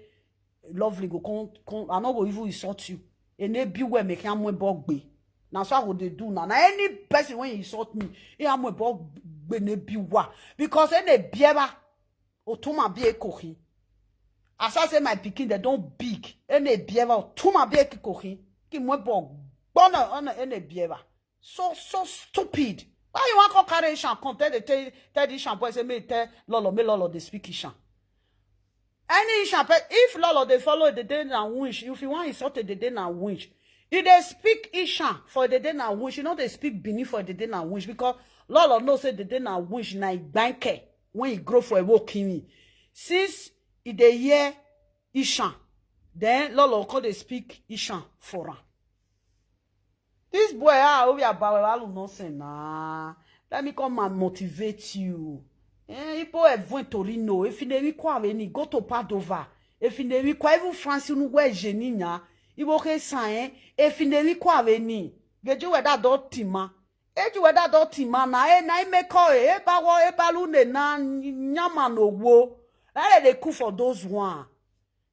lovely go come come. I no go even insult you. Ene bi we make am we bog be. Na so I go dey do now. Na any person when insult me, he am we bog be ne bi wa. Because ene bieba otuma bi ekohi. As I say my pikin they don big. Ene bieba otuma bi ekohi. Ki mwe bog bona ona ene bieba. So so stupid. Why you want to carry Ishan come tell the tell, tell the Ishan boy say me tell Lolo me Lolo they speak Ishan. Any Ishan pe if Lolo they follow the day na winch. If you want insult the day na winch. If they speak Ishan for the day na winch, you know they speak Bini for the day na winch because Lolo know say the day na winch na banker when he grow for a walk in. Since he dey hear Ishan, then Lolo come they speak Ishan for am. This boy ah obi abawe walu nonsense na. Let me come and motivate you. Eh, ipo event torino if you never kwa any go to Padova. Efinemi kwa even France unu we jeni nya. Ibo ke sa, eh? Efinemi kwa veni. Geju we da do tima. Eju we da do tima na, eh, na ime ko, eh, e ba wo, e ba lu ne na nyama no wo. That they cook for those one.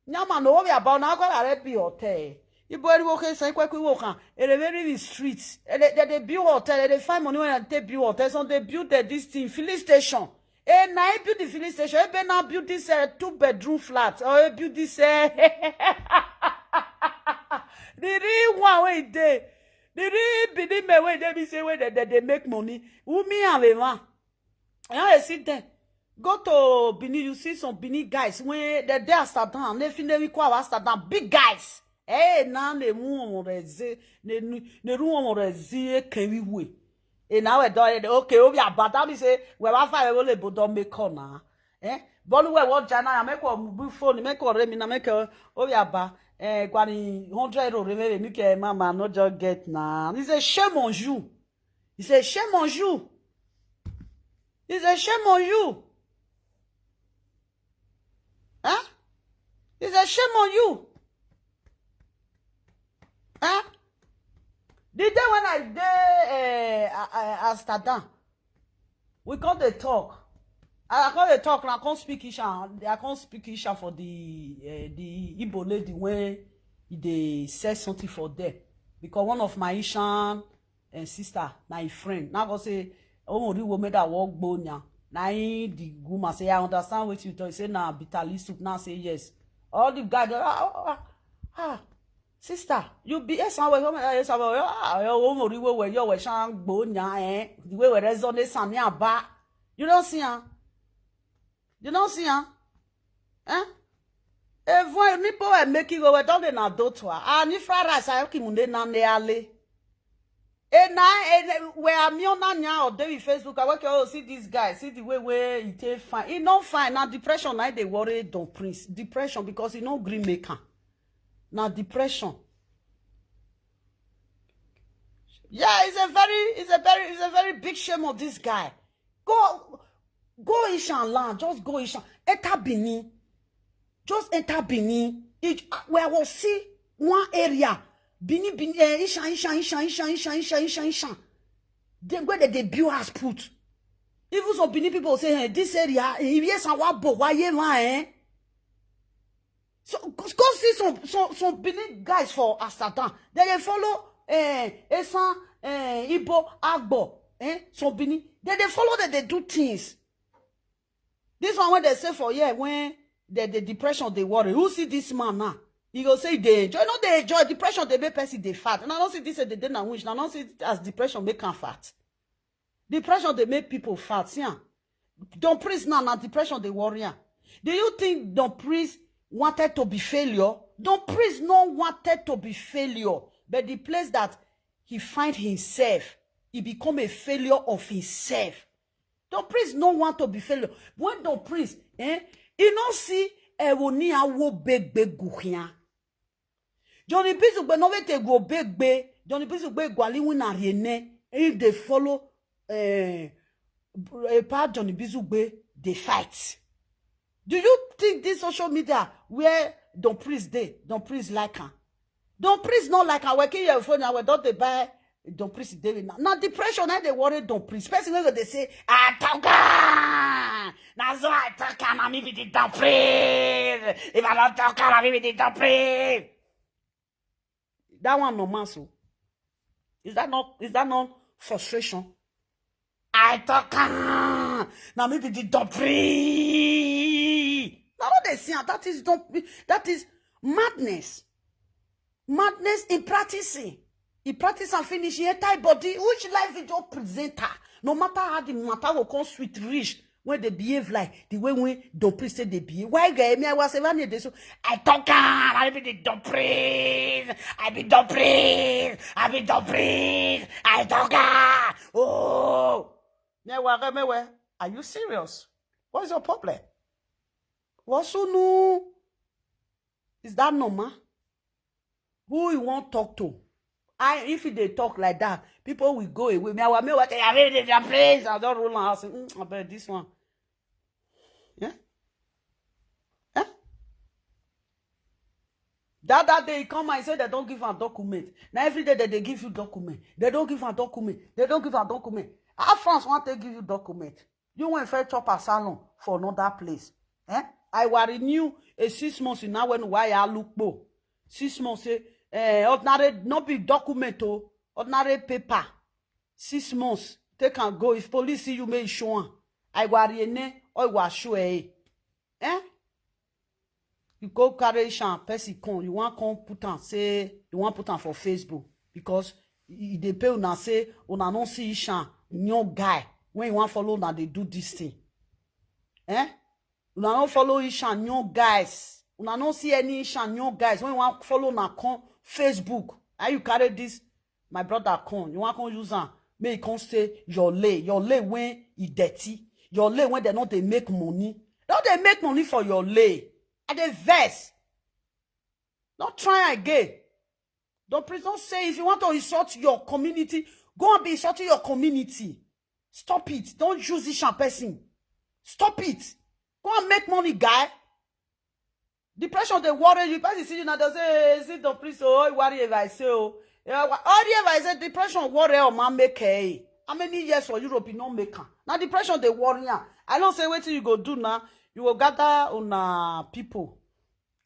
Nyama no wo be about na ko la re bi hotel. Ibo eri wo ke sa ikwe kwe wo kan. E dey very the street. E dey, they dey build hotel. They dey find money when they build hotel. So they build the, this thing, filling station. E na e build the filling station. E be na build this, uh, two bedroom flat. Or e build this, uh, the real one wey dey. The real Benin men wey dey be say wey they, they, they make money. Who me and the man? I see them. Go to Benin, you see some Benin guys when they, they are Amsterdam. They feel they call Amsterdam. Big guys. Hey, now they move on the, they, they room on the, can we wait? And now I don't, okay, oh, yeah, but that is say, well, I find a little but don't make corner. Eh? But we want China, I make one mobile phone, make one ring, I make a, oh, yeah, but, eh, kwani hundred euro, remember, make a mama, not just get now. It's a shame on you. It's a shame on you. It's a shame on you. Huh? It's a shame on you. Huh? The day when I dey, eh, I, I, Amsterdam, we come dey talk. I, I come dey talk, and I come speak Isha. I come speak Isha for the, eh, the Igbo lady when e dey sell something for there. Because one of my Ishan and sister, na him friend. Now go say, oh, the woman that walk bonya. Now he, the woman say, "I understand what you talk." Say, "Na bitter leaf soup." Now say, "Yes." All the guys, ah, ah, ah, ah, sister, you be, yes, I will, yes, I will, ah, your woman, the way where you were shang bonya, eh? The way where resonate, Sammy, aba. You don't see, huh? You don't see, huh? Eh? If when people were making over, don't they not do to her? And if fried rice, I can munde na neale. And now, and where I'm on now, or David Facebook, I work, oh, see this guy, see the way where he take fine. He not fine. Now, depression, now they worry, don't prince. Depression, because he no green maker. Now, depression. Yeah, it's a very, it's a very, it's a very big shame of this guy. Go, go Ishan land. Just go Ishan. Enter Benin. Just enter Benin. It, uh, where I will see one area. Benin, Benin, eh, Ishan, Ishan, Ishan, Ishan, Ishan, Ishan, Ishan, Ishan. They, where they, they build house put. Even some Benin people say, "Hey, this area, eh, yes, I want bo, why you man, eh?" So, go, go see some, some, some Benin guys for Amsterdam. They, they follow, eh, Esan, eh, Igbo, Agbo, eh, some Benin. They, they follow that they do things. This one when they say for here, when the, the depression, they worry. Who see this man now? He go say they enjoy. No, they enjoy. Depression, they make person they fat. And I don't see this, eh, they, they na wish. And I don't see it as depression make am fat. Depression, they make people fat. Yeah. Don't Prince now, now depression, they worry am. Do you think Don't Prince wanted to be failure? Don't Prince no wanted to be failure. But the place that he find himself, he become a failure of himself. Don't Prince no want to be failure. When Don't Prince, eh, he no see Eroni Awo Begbe Guhia. Johnny Bizugbe no wait go Begbe. Johnny Bizugbe gwali win na riene. If they follow, eh, a part Johnny Bizugbe, they fight. Do you think this social media where Don't Prince dey, Don't Prince like am? Don't Prince not like am. We kill your phone and we don't they buy Don't Prince David now. Now depression, now they worry Don't Prince. Person wey go they say, "I talk am. Now so I talk am. I me be the Don't Prince. If I don't talk am, I me be the Don't Prince." That one no man so. Is that not, is that not frustration? I talk am. Now me be the Don't Prince. Now what they see, that is don't, that is madness. Madness in practicing. He practice and finish. He enter body. Which live video presenter? No matter how the matter will come sweet rich, when they behave like the way when Don't Prince say they behave. Why guy me I was seven years so I talk am. I be the Don't Prince. I be Don't Prince. I be Don't Prince. I talk am. Oh, me wa me where? Are you serious? What's your problem? What's new? Is that normal? Who you want talk to? I, if they talk like that, people will go away. Me, I will, me, what I will, they are praise. I don't roll my house. Mm, I bet this one. Yeah. Yeah. That that day he come and say they don't give am document. Now every day that they give you document, they don't give am document. They don't give am document. How France want to give you document? You went fair chop asylum for another place. Eh? I will renew a six months in now when why I look po. Six months say eh, ordinary not be document oh, ordinary paper. Six months take and go. If police see you may show am. I will renew or I will show eh. Eh? You go carry shan person come, you wan come put am say you wan put am for Facebook because e dey pay una say una no see shan young guy when you wan follow una dey do this thing. Eh? Una no follow ishan young guys. Una no see any ishan young guys when you wan follow una come Facebook. How you carry this my brother come, you wan come use am make e come say your lay your lay when e dirty, your lay when dem no dey make money, no dey make money for your lay. I dey vex. No try again. Don please don say if you want to insult your community, go and be insulting your community. Stop it. Don't use ishan person. Stop it. Go and make money, guy. Depression dey worry you. Person see you now, they say, "Is it the priest? Oh, worry if I say, oh, yeah, worry if I say depression worry or man make eh." How many years for Europe you no make am? Now depression dey worry am. I know say wetin you go do now. You go gather una people.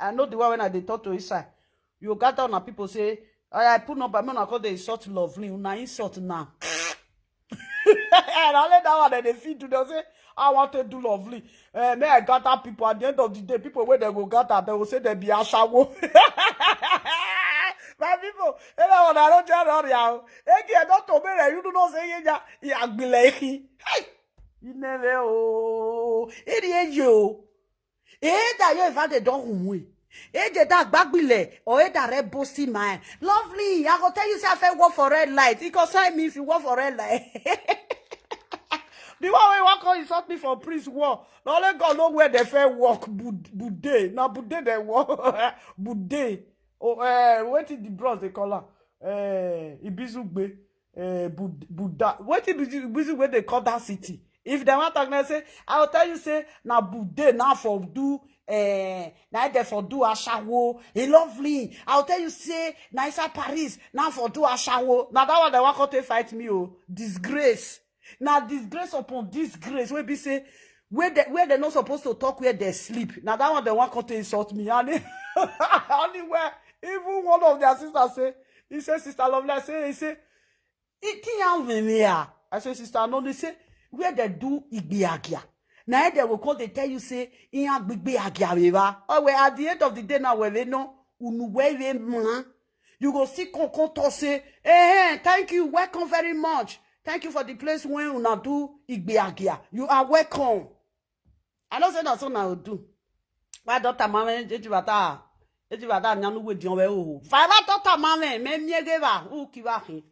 I know the one when I dey talk to inside. You go gather una people say, "I I put number, make una call dey insult lovely. Una insult now." And only that one that they fit do, they'll say, "I want to do lovely." Uh, may I gather people at the end of the day, people where they go gather, they will say they be ashawo. My people, you know what I don't tell you now. Again, don't to me, you do not say, "Yeah, yeah, be like he." Hey, you never, oh, it is you. Either you ever they don't win. Either that bagbile or either red bossy man. Lovely, I go tell you say I fit work for red light. It concern me if you work for red light. The one wey wan come insult me for priest war. Na only God know where they fit work. Bud- Bude. Na Bude they work. Bude. Oh, uh, wetin the bros they call am? Uh, Ibizugbe. Uh, Bud- Buddha. Wetin Ibizugbe they call that city? If they want talk, they say, I will tell you say, "Na Bude na for do, uh, na they for do ashawo. He lovely." I will tell you say, "Na inside Paris na for do ashawo." Now that one they want come take fight me, oh. Disgrace. Now disgrace upon disgrace. Wey be say, where they, where they not supposed to talk, where they sleep. Now that one they want come take insult me. And anywhere, even one of their sisters say, he say, "Sister Lovely," I say, he say, "Iti ya vemea." I say, "Sister, no," they say, "Where they do igbe agia." Now they will call, they tell you say, "Iya gbigbe agia veva." Oh, well, at the end of the day now, well, they know, unu well, they man. You go see come come talk say, "Eh, eh, thank you, welcome very much. Thank you for the place when una do igbe agia. You are welcome." I know say na so na do. My daughter, mama, ejibata, ejibata nyanu we dion we o. Five daughter, mama, me miegeva, u kiva hin.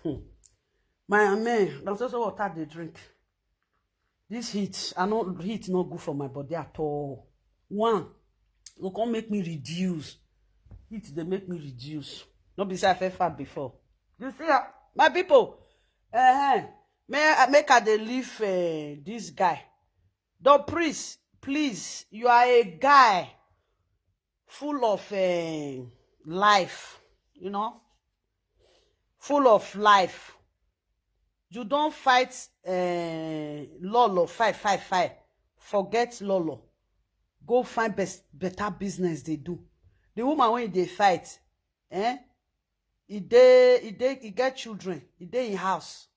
Hmm. My man, that's also water they drink. This heat, I know heat not good for my body at all. One, go come make me reduce. Heat they make me reduce. Not be say I felt fat before. You see, ah, my people, uh-huh. May I make I dey leave uh, this guy. The priest, please, you are a guy full of uh, life, you know, full of life. You don't fight uh, lolo, fight, fight, fight. Forget lolo. Go find best, better business they do. The woman when they fight, eh? He dey, he dey, he get children. He dey in house.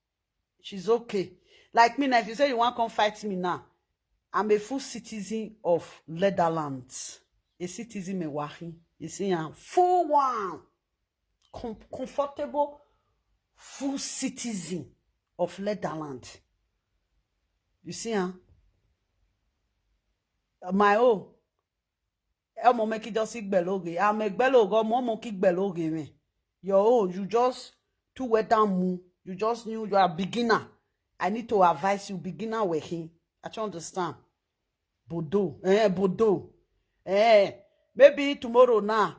She's okay. Like me now, if you say you want come fight me now, I'm a full citizen of Netherlands. A citizen me wahi. You see, I'm full one. Com- comfortable, full citizen of Netherlands. You see, huh? My own. Ọmọ mi kí just gbẹ lóge. I'm a gbẹ lóge. Ọmọ ọmọ kí gbẹ lóge mi. Your own, you just too wet down mu. You just knew you are beginner. I need to advise you, beginner with him. I don't understand. Bodo, eh, Bodo. Eh, maybe tomorrow now,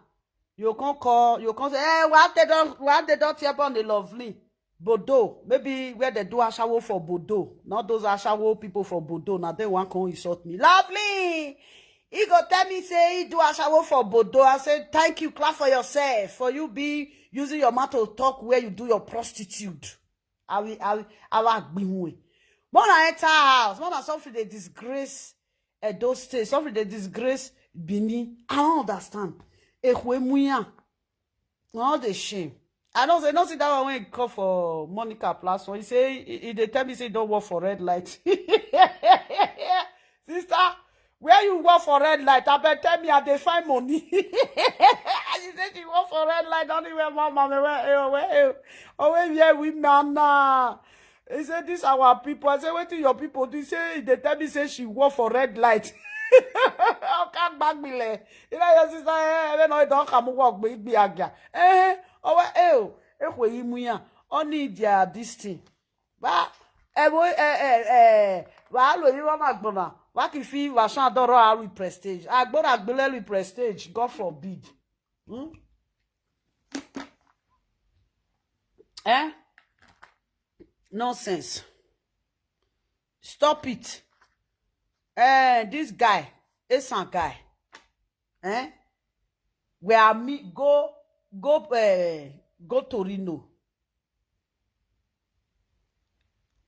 you can call, you can say, "Eh, what they don't, what they don't hear about the lovely." Bodo, maybe where they do ashawo for Bodo, not those ashawo people for Bodo. Now they want come insult me. Lovely. He go tell me say he do ashawo for Bodo. I say thank you, clap for yourself, for you be using your mouth to talk where you do your prostitute. I will, I will, I will be more. Mona enter house. Mona something they disgrace Edo State. Something they disgrace Benin. I don't understand. Ekwe muya. All the shame. I don't say, don't see that one when he call for Monica Plus one. He say, he, he dey tell me say he don't work for red light. Sister, where you work for red light? I bet tell me I dey find money. And she say she work for red light. Only where mama me where eh, where eh, oh where yeah we man na. He say this our people. I say wetin your people do? He say they tell me say she work for red light. Oka gbagbile. You know your sister eh, we no don come work be be aga. Eh, oh where eh, eh where you muya. Only their this thing. Ba ebo eh eh eh wa lo yi wa ma gbona. Wa ki fi wa shan doro a wi prestige. Agbora gbele wi prestige. God forbid. Hmm? Eh? Nonsense. Stop it. Eh, this guy, Esan guy. Eh? Where me go go eh, go Torino.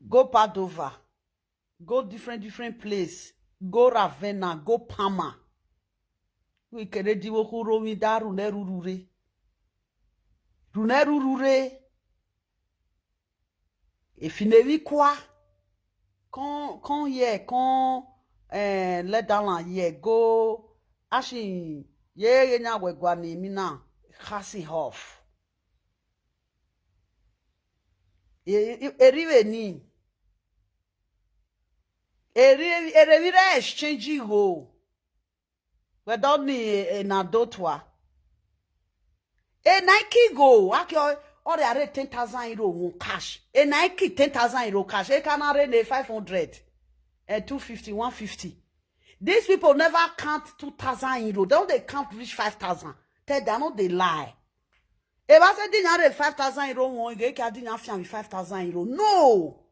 Go Padova, go different different place, go Ravenna, go Parma. We kere diwo kuro mi da rune rurure. Rune rurure. If you never kwa, come come here, come eh, let down here, go. Ashin ye ye nya we gwa ni mi na. Hasi off. Eriwe ni. Eri erewire exchange go. We don ni na dotwa. A Nike go. Aki o ore are ten thousand euro won cash. A Nike ten thousand euro cash. E kana re ne five hundred. Eh, two fifty, one fifty. These people never count two thousand euro. Don't they count reach five thousand? Tell them no they lie. If I say dinner rate five thousand euro one, they can dinner fiam with five thousand euro. No.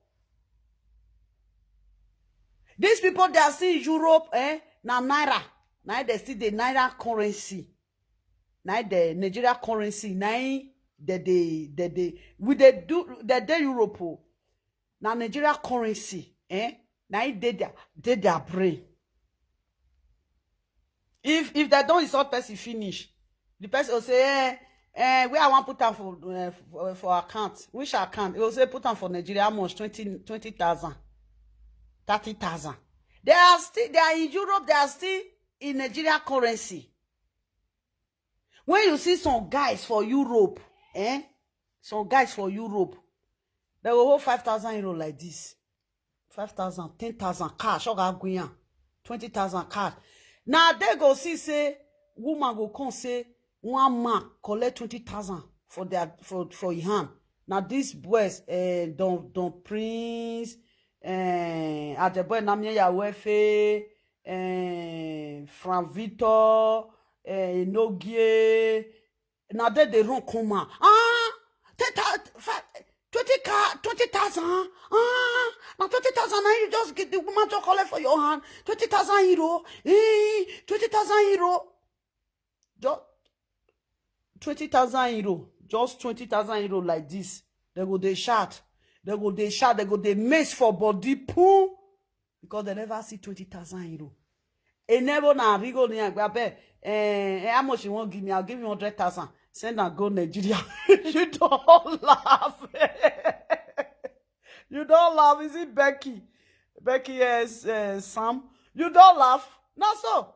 These people they are still Europe, eh? Na naira. Now they still the naira currency. Now the Nigeria currency. Now they they they they we they do they they Europe. Oh. Na Nigeria currency, eh? Na it dey their dey their brain. If if they don't insult person finish, the person will say, eh, eh, where I want put am for, uh, for for account, which account? He will say put am for Nigeria, how much? Twenty, twenty thousand, thirty thousand. They are still they are in Europe, they are still in Nigeria currency. When you see some guys for Europe, eh? Some guys for Europe, they will hold five thousand euro like this. Five thousand, ten thousand cash, oga gwiyan, twenty thousand cash. Now they go see say woman go come say one man collect twenty thousand for their for for his hand. Now these boys, eh, don don prince, eh, at the boy Namia Yawefe, eh, Frank Victor, eh, Inogie. Now they they run come out. Ah, ten thousand, twenty car, twenty thousand. Ah, now twenty thousand. Now you just get the woman to collect for your hand. Twenty thousand euro. Eh, twenty thousand euro. Just twenty thousand euro. Just twenty thousand euro like this. They go they shout. They go they shout. They go they mess for body poo. Because they never see twenty thousand euro. A never na rigo ni agbabe. Eh, eh, how much you won't give me? I'll give you hundred thousand. Send and go Nigeria. You don't laugh. You don't laugh. Is it Becky? Becky, yes, uh, Sam. You don't laugh. Not so.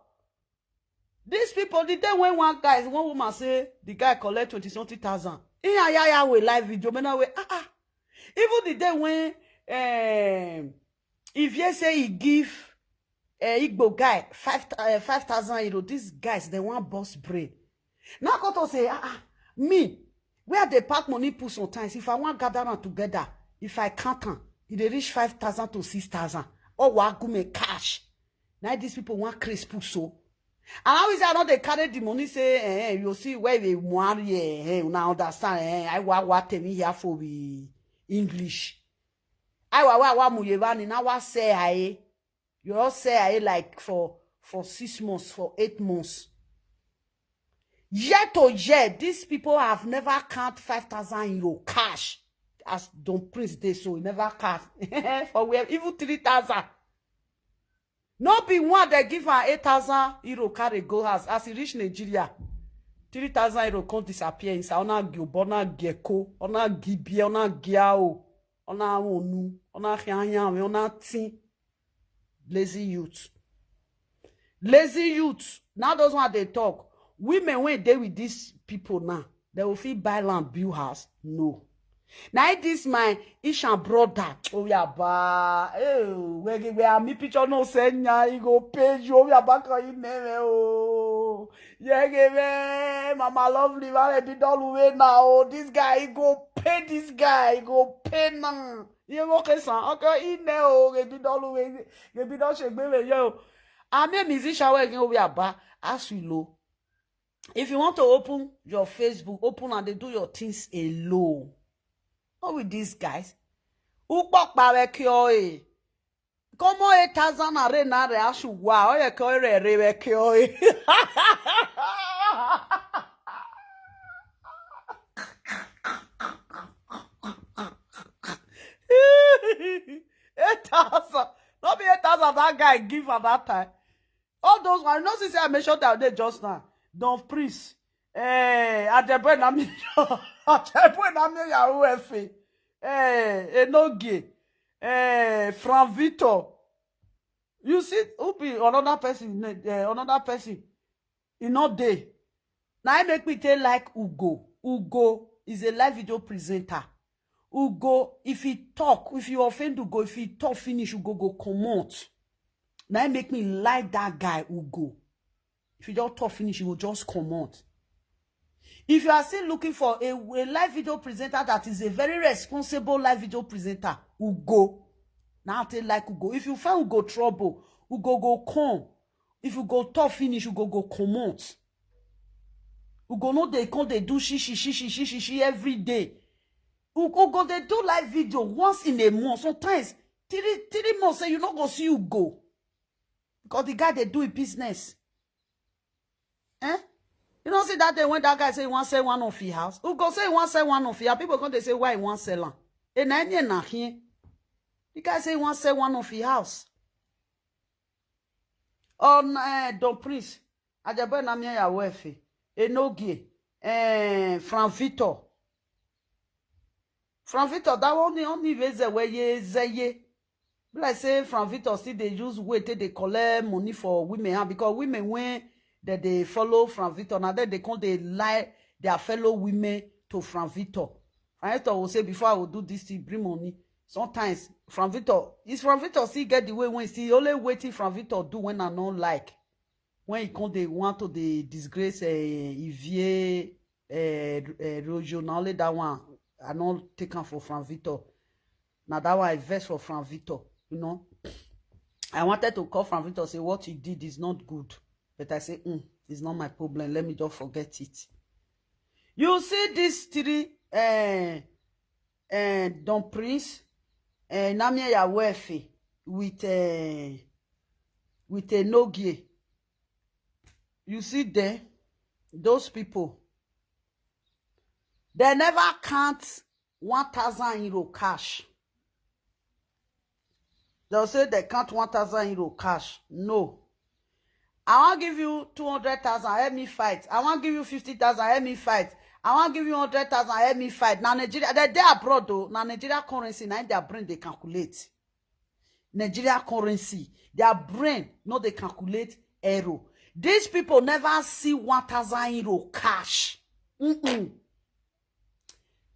These people, the day when one guy, one woman say the guy collect twenty something thousand. In a yaya way live video, man, way ah ah. Even the day when um, if you say he give uh, Igbo guy five uh, five thousand euro, these guys they want boss brain. Now come to say ah ah me where they pack money put sometimes if I want gather them together, if I count them, it they reach five thousand to six thousand. Or wa gume cash. Now these people want crisp put so. And I always say I know they carry the money say eh, eh, you see where we want eh, eh, now understand eh, I wa wa tell me here for we. English. Aiwa, wa, wa, muyevani, na wa say aye. You all say aye like for, for six months, for eight months. Year to year, these people have never count five thousand euro cash. As Don Prince dey so, he never count. For where? Even three thousand. No be one dey give am eight thousand euro carry go house. As he reach Nigeria, three thousand euro come disappear inside. Ona gi obo, ona gi eko, ona gi bie, ona gi ao, ona onu, ona hianyan, ona tin. Lazy youth. Lazy youth. Now those one dey talk. Women wey dey with these people now, they will fit buy land, build house. No. Now this my Ishan brother. Oh yeah, ba. Eh, where, where me picture no send ya, he go pay you. Oh yeah, back on you, man. Oh. Yeah, give me Mama Lovely, man, be done with now. Oh, this guy, he go pay this guy, he go pay now. You go okay, son. Okay, in there, oh, give me done with, give me done shake, baby, yo. I'm a musician, where you be about as we low. If you want to open your Facebook, open and they do your things alone. Not with these guys. Ukpokpa wekio, eh. Come on, eight thousand are na re ashuwa. Oye ko re re wekio, eh. Eight thousand. Not be eight thousand that guy give at that time. All those ones, you know, since I mentioned that day just now, Don Prince, eh, Adeboye Nami, Adeboye Nami Yahoo F A, eh, Enogie, eh, Frank Victor. You see, who be another person, eh, another person, you know, they. Now I make me tell like Ugo. Ugo is a live video presenter. Ugo, if he talk, if you offend Ugo, if he talk finish, Ugo go comot. Now I make me like that guy, Ugo. If you don't talk finish, he will just comot. If you are still looking for a, a live video presenter that is a very responsible live video presenter, Ugo. Now I tell like Ugo. If you find Ugo trouble, Ugo go come. If you go talk finish, you go go comot. You go know they come, they do shishi, shishi, shishi, shishi every day. You go, go they do live video once in a month. Sometimes three, three months, say you not go see you go. Because the guy they do a business. Eh? You know, see that day when that guy say he want sell one of his house. Who go say he want sell one of his house? People come, they say, "Why he want sell am?" And I mean, na here. The guy say he want sell one of his house. On, eh, Don Prince, Adeboye Nami Yahoo F A, Enogie, eh, Frank Victor. Frank Victor, that one, the only reason where ye, say ye. Be like say Frank Victor still they use way till they collect money for women, huh? Because women, when that they follow Frank Victor, now then they come, they lie their fellow women to Frank Victor. Frank Victor will say, "Before I will do this thing, bring money." Sometimes Frank Victor, is Frank Victor still get the way when still only waiting Frank Victor do when I don't like. When he come, they want to they disgrace, eh, Ivie, eh, eh, Rojo. Now only that one, I don't take am for Frank Victor. Now that one I vex for Frank Victor, you know. I wanted to call Frank Victor, say what he did is not good. But I say, "Mm, it's not my problem. Let me just forget it." You see these three, eh, eh, Don Prince, eh, Nami Yahoo F A with, eh, with Enogie. You see them, those people, they never count one thousand euro cash. They'll say they count one thousand euro cash. No. "I want give you two hundred thousand, help me fight. I want give you fifty thousand, help me fight. I want give you hundred thousand, help me fight." Now Nigeria, they, they abroad though. Now Nigeria currency, now their brain they calculate. Nigeria currency, their brain no they calculate euro. These people never see one thousand euro cash. Mm-mm.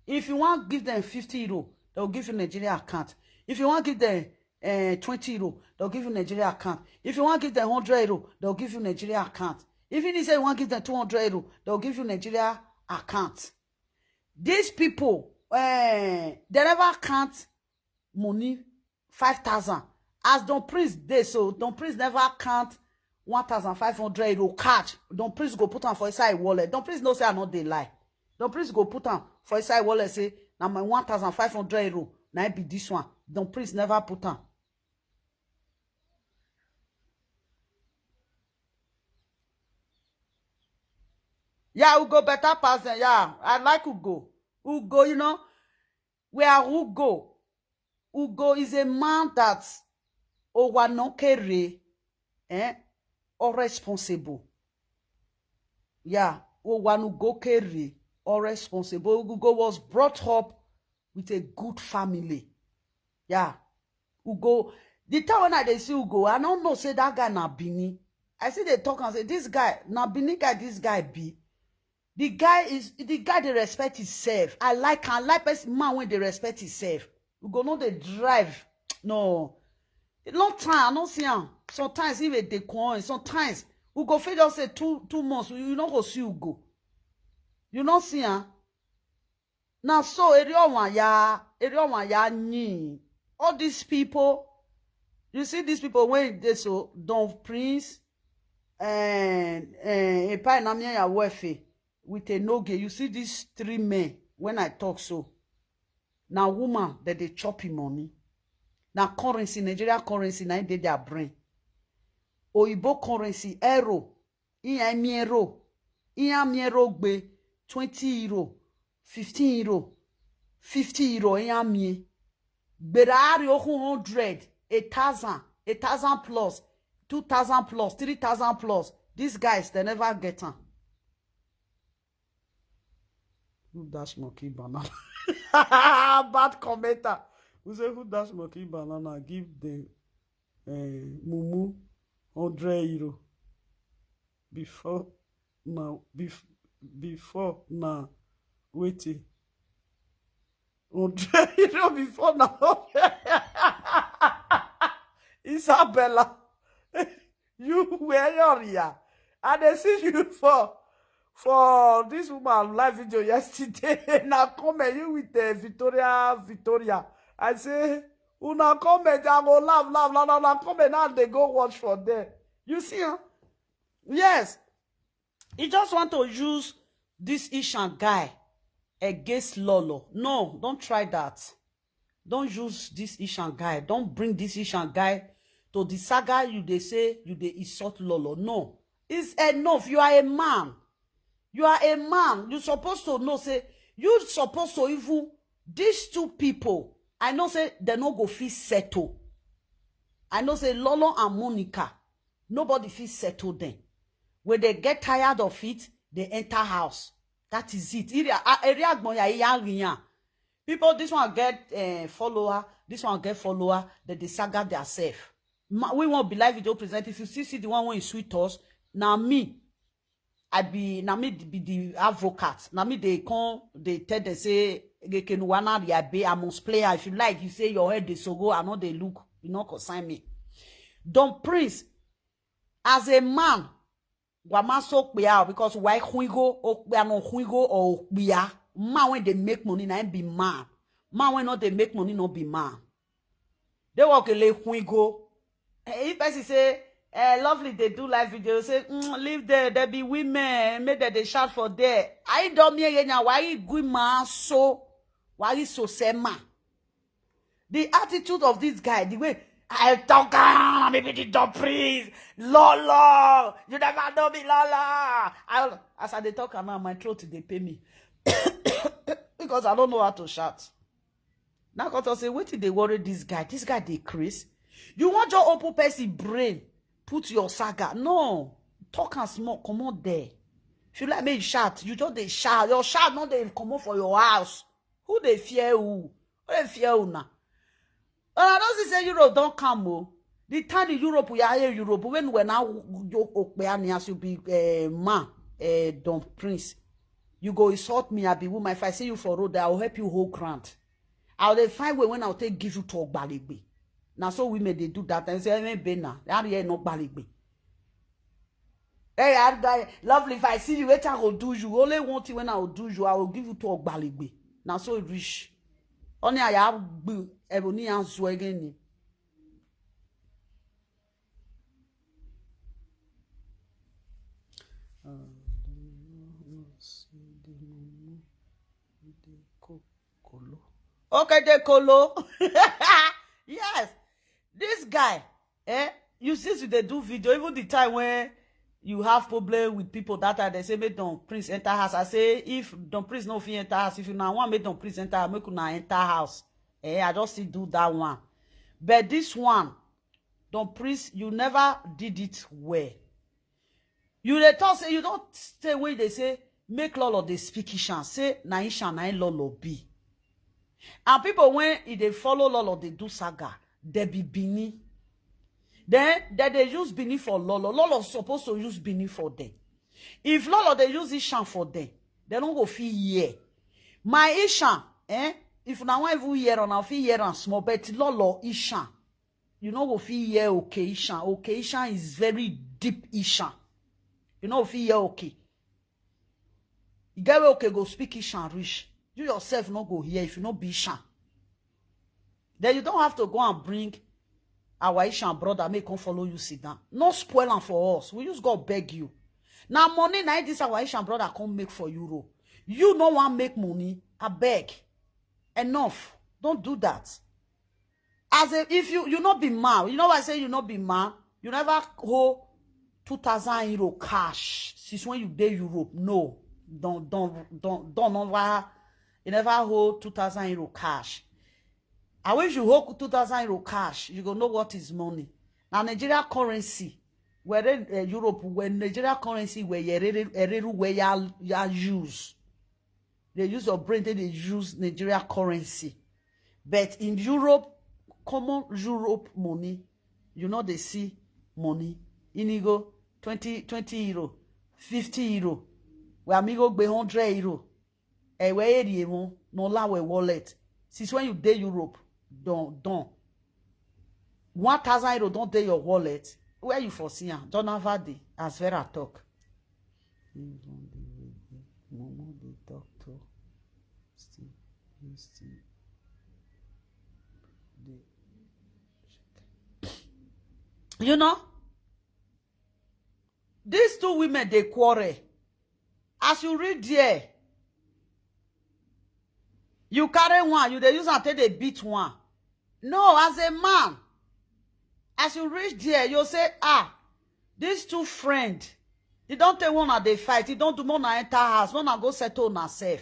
If you want give them fifty euro, they'll give you Nigeria account. If you want give them, eh, twenty euro, they'll give you Nigeria account. If you want give them hundred euro, they'll give you Nigeria account. Even if you say you want give them two hundred euro, they'll give you Nigeria account. These people, eh, they never count money five thousand. As Don Prince dey so, Don Prince never count one thousand five hundred euro cash. Don Prince go put am for inside wallet. Don Prince no say I no dey lie. Don Prince go put am for inside wallet, say, Na my one thousand five hundred euro, na im be this one. Don Prince never put am. Yeah, Ugo better pass dem. Yeah, I like Ugo. Ugo, you know, we are Ugo. Ugo is a man that Owanokere, eh, or responsible. Yeah, Owanugokere, or responsible. Ugo was brought up with a good family. Yeah, Ugo. The time when I dey see Ugo, I don't know say that guy na Bini. I see they talk and say this guy na Bini guy. This guy be the guy is the guy dey respect himself. I like am. I like person man wey dey respect himself. We go know dey drive. No, long time I no see am. Sometimes if e dey come, sometimes we go fit just say two two months. You no go see Ugo. You no see am. Na so eri owan ya eri owan ya nyi. All these people, you see these people wey dey so, Don Prince, and and Epai Namia Yawefe with a noge. You see these three men, when I talk so, na woman that they chop him money. Na currency, Nigeria currency, na im dey their brain. Oyibo currency, euro, iya mi euro, iya mi euro gbe twenty euro, fifteen euro, fifty euro, iya mi. Berari okun hundred, a thousand, a thousand plus, two thousand plus, three thousand plus. These guys, they never get am. Who dash monkey banana? Bad commenter. Who say who dash monkey banana? Give them uh, mumu hundred euro. Before now, bef- before now, waiting. Hundred euro before now. Isabella, you were your, yeah. And they see you for for this woman live video yesterday. Now comment you with the Victoria, Victoria. I say, una comment, I go laugh, laugh, laugh, laugh, laugh. Comment now they go watch for there. You see, huh? Yes. He just want to use this Ishan guy against Lolo. No, don't try that. Don't use this Ishan guy. Don't bring this Ishan guy to the saga you dey say you dey insult Lolo. No. It's enough. You are a man. You are a man. You supposed to know say you supposed to even these two people. I know say they no go fit settle. I know say Lolo and Monica, nobody fit settle them. When they get tired of it, they enter house. That is it. Area, area agbonya iya riyan. People, this one get uh, follower, this one get follower, that they saga themselves. We won't be live video present. If you see see the one when sweet us, now me, I be na me be the advocate. Na me they come, they tell them say Gekenuwana Riabe, I must play her. If you like, you say your head they so go, I know they look, you know consign me. Don Prince, as a man, wama so kpia because why huigo okpia no huigo or okpia. Man when they make money, na him be man. Man when not they make money, not be man. They walk a lay huigo. Eh, if person say, eh, lovely, they do live video, say, mm, leave there, there be women, make that they shout for there. I don't mean again, why you good man so? Why you so sema? The attitude of this guy, the way I talk, ah, maybe the dog priest, Lolo, you never know me, Lolo. I, as I dey talk am now, my throat dey pain me because I don't know how to shout. Now God say, wetin dey worry this guy? This guy dey craze. You want your open person brain, put your saga. No, talk and small, comot there. If you like make you shout, you just dey shout. Your shout no dey comot for your house. Who dey fear who? Who dey fear who now? And I don't see say Europe don't come o. The time in Europe we are here Europe when we now okpeani as you be uh, man, uh, Don Prince. You go insult me, I be woman. If I see you for road, I will help you hold ground. I will dey find way when I will take give you to Ogbalegbe. Now so women they do that and say, hey, bena, that here no Gbalegbe. Hey, I, I, lovely, if I see you, later I will do you. Only one thing when I will do you, I will give you to Ogbalegbe. Now so it reach. Only I have ebony and swagini. Uh, do you not see the mumu with the coke? Kolo. Okay, they Kolo. Yes, this guy, eh? You, since you dey do video, even the time when you have problem with people that time, they say make Don Prince enter house. I say if Don Prince no fit enter house, if you now want make Don Prince enter, make una enter house. Eh, I just still do that one. But this one, Don Prince, you never did it well. You dey talk say you don't stay where they say make Lolo dey speak Ishan. Say na Ishan na him Lolo be. And people when e dey follow Lolo dey do saga, they be Bini. Then they dey use Bini for Lolo. Lolo supposed to use Bini for them. If Lolo dey use Ishan for them, they don't go fit hear. My Ishan, eh? If na one even hear on, I fit hear am small, but Lolo Ishan, you no go fit hear okay Ishan. Okay Ishan is very deep Ishan. You no fit hear okay. You get where okay go speak Ishan rich. You yourself no go hear if you no be Ishan. Then you don't have to go and bring our Ishan brother may come follow you sit down. No spoil am for us. We just go beg you. Now money now this our Ishan brother come make for Europe. You no want make money. I beg. Enough. Don't do that. As a, if you you not be man, you know why I say you not be man. You never hold two thousand euro cash since when you dey Europe. No, don't don't don't don't never. You never hold two thousand euro cash. I wish you hold two thousand euro cash. You go know what is money. Now Nigeria currency, where uh, Europe, where Nigeria currency, where you where you use. They use your brain, then they use Nigeria currency. But in Europe, common Europe money, you know they see money. Inigo, twenty, twenty euro, fifty euro. We amigo be hundred euro. Ewe eri emo, no la we wallet. Since when you dey Europe, don't don't. One thousand euro don't dey your wallet. Where you for see am? Jonah Vardy, as Vera talk. Momo dey talk to still, you still dey. You know, these two women dey quarrel. As you read there, you carry one, you dey use am take dey beat one. No, as a man, as you reach there, you say, ah, these two friend, you don't take one at the fight, you don't do more na enter house, more na go settle na self.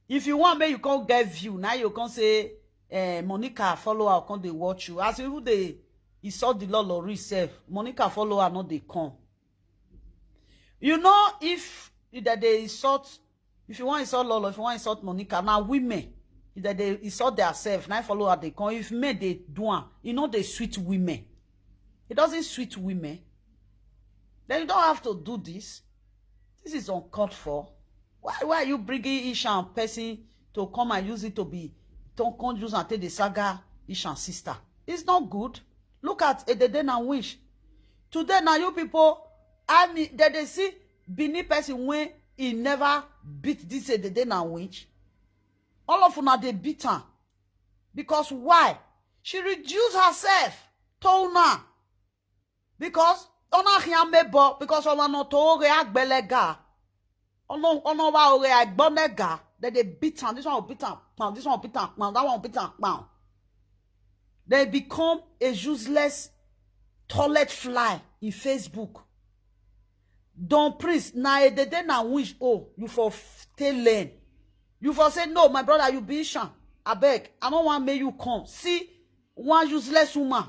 If you want me, you can't get view. Now you can't say, eh, Monica follow her, come they watch you. As you they insult the Lord Lord self, Monica follow her, not they come. You know, if that they insult, if you want insult Lolo, if you want insult Monica, now women, if that they insult themselves, now follow her, they come. If men they do am, you know they sweet women. It doesn't sweet women. Then you don't have to do this. This is uncalled for. Why why are you bringing Ishan person to come and use it to be, don't come use and take the saga Ishan sister? It's not good. Look at Edede na Winch. Today now you people, I mean, that they see Benin person when he never beat this Edede na Winch. All of una they beat her. Because why? She reduced herself to una. Because ona hiamebo, because ona no to re agbelega. Ono ono wa ore agbonega. Then they beat her. This one will beat her. Pound. This one will beat her. Pound. That one will beat her. Pound. They become a useless toilet fly in Facebook. Don Prince, na Edede na Winch, oh, you for stay learn. You for say, no, my brother, you be Ishan. I beg, I don't want make you come. See, one useless woman,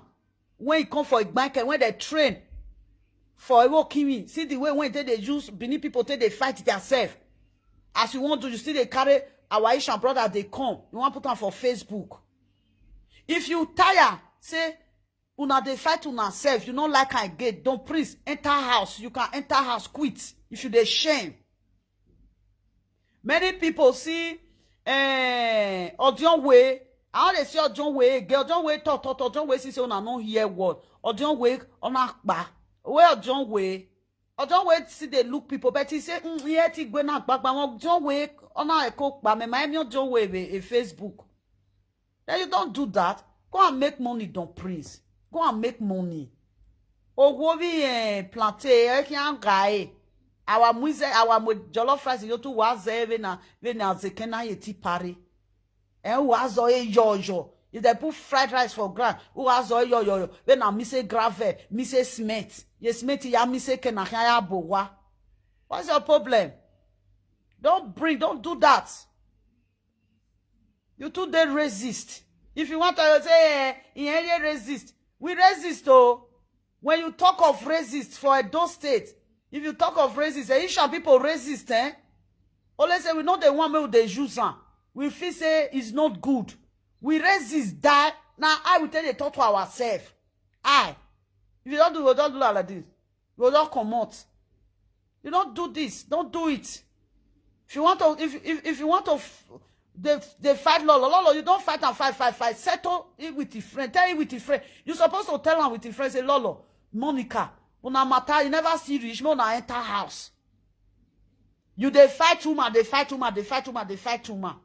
when he come for Igbanke, when they train for Ewo Kimi, see the way when they, they use Benin people, take they fight themselves. As you want to, you see they carry our Ishan brother, they come. You want put them for Facebook. If you tire, say, una dey fight una self, you no like am again, Don Prince, enter house. You can enter house, quit if you dey shame. Many people see, eh, Odionwe. I wan dey see Odionwe again. Odionwe talk, talk, talk. Odionwe see say una no hear word. Odionwe, una kpa. Where Odionwe? Odionwe see dey look people, but he say, mm, he hear ti gbe na gbagba. Odionwe, una eko kpa. Me, my, me Odionwe, a, a Facebook. Then you don't do that. Go and make money, Don Prince. Go and make money. Owo bi, eh, plantain, eh, ki an ga, eh. Our muize, our mo-, jollof rice, you to was, eh, vena, vena zekena ye ti pare. Eh, who has all your, your? If they put fried rice for ground, who has all your, your, your? When I miss a gravel, miss a cement, you cement, ya miss a can, I bowa. What's your problem? Don't bring, don't do that. You too dey resist. If you want to say, eh, in any resist, we resist, oh. When you talk of resist for Edo State, if you talk of resist, eh, Ishan people resist, eh? Only say we know the one wey dey use am. We feel say it's not good. We resist die. Now I will tell you talk to ourselves. I, if you don't do, we don't do like this. We don't come out. You don't do this. Don't do it. If you want to, if if, if you want to, f- they they fight Lolo. Lolo, you don't fight and fight, fight, fight. Settle it with your friend. Tell it with your friend. You're supposed to tell him with your friend. Say, Lolo, Monica, una matter. You never see rich. Una enter house. You they fight woman. They fight woman. They fight woman. They fight woman.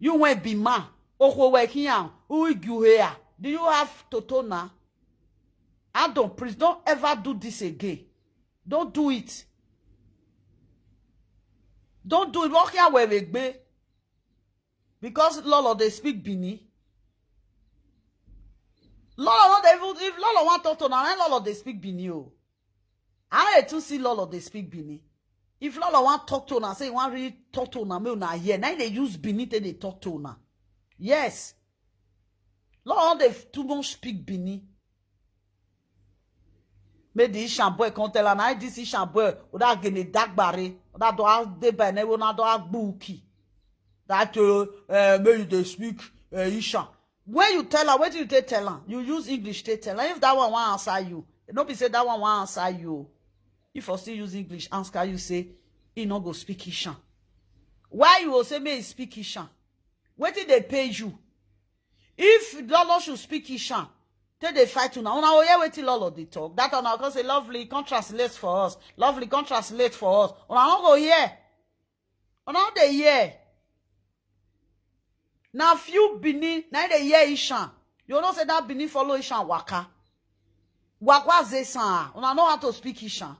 You went be man. Oho wekiyan. Who you here? Do you have toto now? I don't, please don't ever do this again. Don't do it. Don't do it. Walk here where we be. Because Lolo they speak Bini. Lolo not even if Lolo want talk to now, then Lolo they speak Bini. Oh. I hate to see Lolo they speak Bini. If Lolo want talk to now, say want really talk to now, me una here. Now they use Bini till they talk to now. Yes. Lolo they too much speak Bini. Make the Ishan boy come tell her, now this Ishan boy, without getting dagbare, that do have the by never na do have buki. That uh, uh, make you dey speak uh, Ishan. When you tell her, what do you take tell her? You use English take tell her. If that one want answer you, no be say that one want answer you. If I still use English, answer you say, he no go speak Ishan. Why you go say me speak Ishan? What did they pay you? If Lolo should speak Ishan, take they fight una. Una oye wetin Lolo dey talk. That one I can say, lovely, come translate for us. Lovely, come translate for us. Una no go hear. Una no dey hear. Now few Bini, now they hear Ishan. You know say that Bini follow Ishan waka. Waka zesan. Una know how to speak Ishan.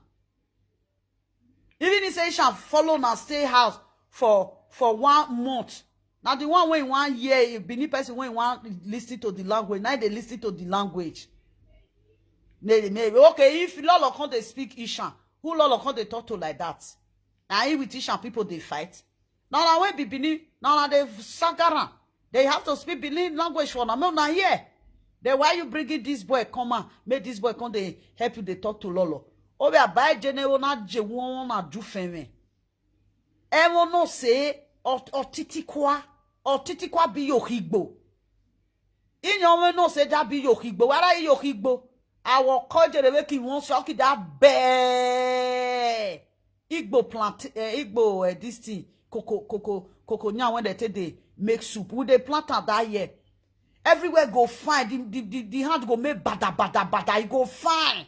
Even if say Ishan follow na stay house for for one month. Now the one when one year, if Bini person when one listen to the language, now they listen to the language. Maybe, maybe. Okay, if Lolo can't they speak Ishan, who Lolo can't they talk to like that? Now he with Ishan people they fight. Now now when be Bini, now now they sagaran. They have to speak Bini language for now. No, now here. Then why you bringing this boy come out? Make this boy come they help you they talk to Lolo. Obi abai jene ona je won na ju fenwe. Everyone know say or or titikwa or titikwa be your higbo. In your way no say that be your higbo. What are your higbo? I will call you the way he wants to that bear. Igbo plant, uh, Igbo uh, this thing, cocoa, cocoa, cocoa. Now when they take they make soup, we they plant am that year. Everywhere go fine. The, the, the, the hand go make bada bada bada. It go fine.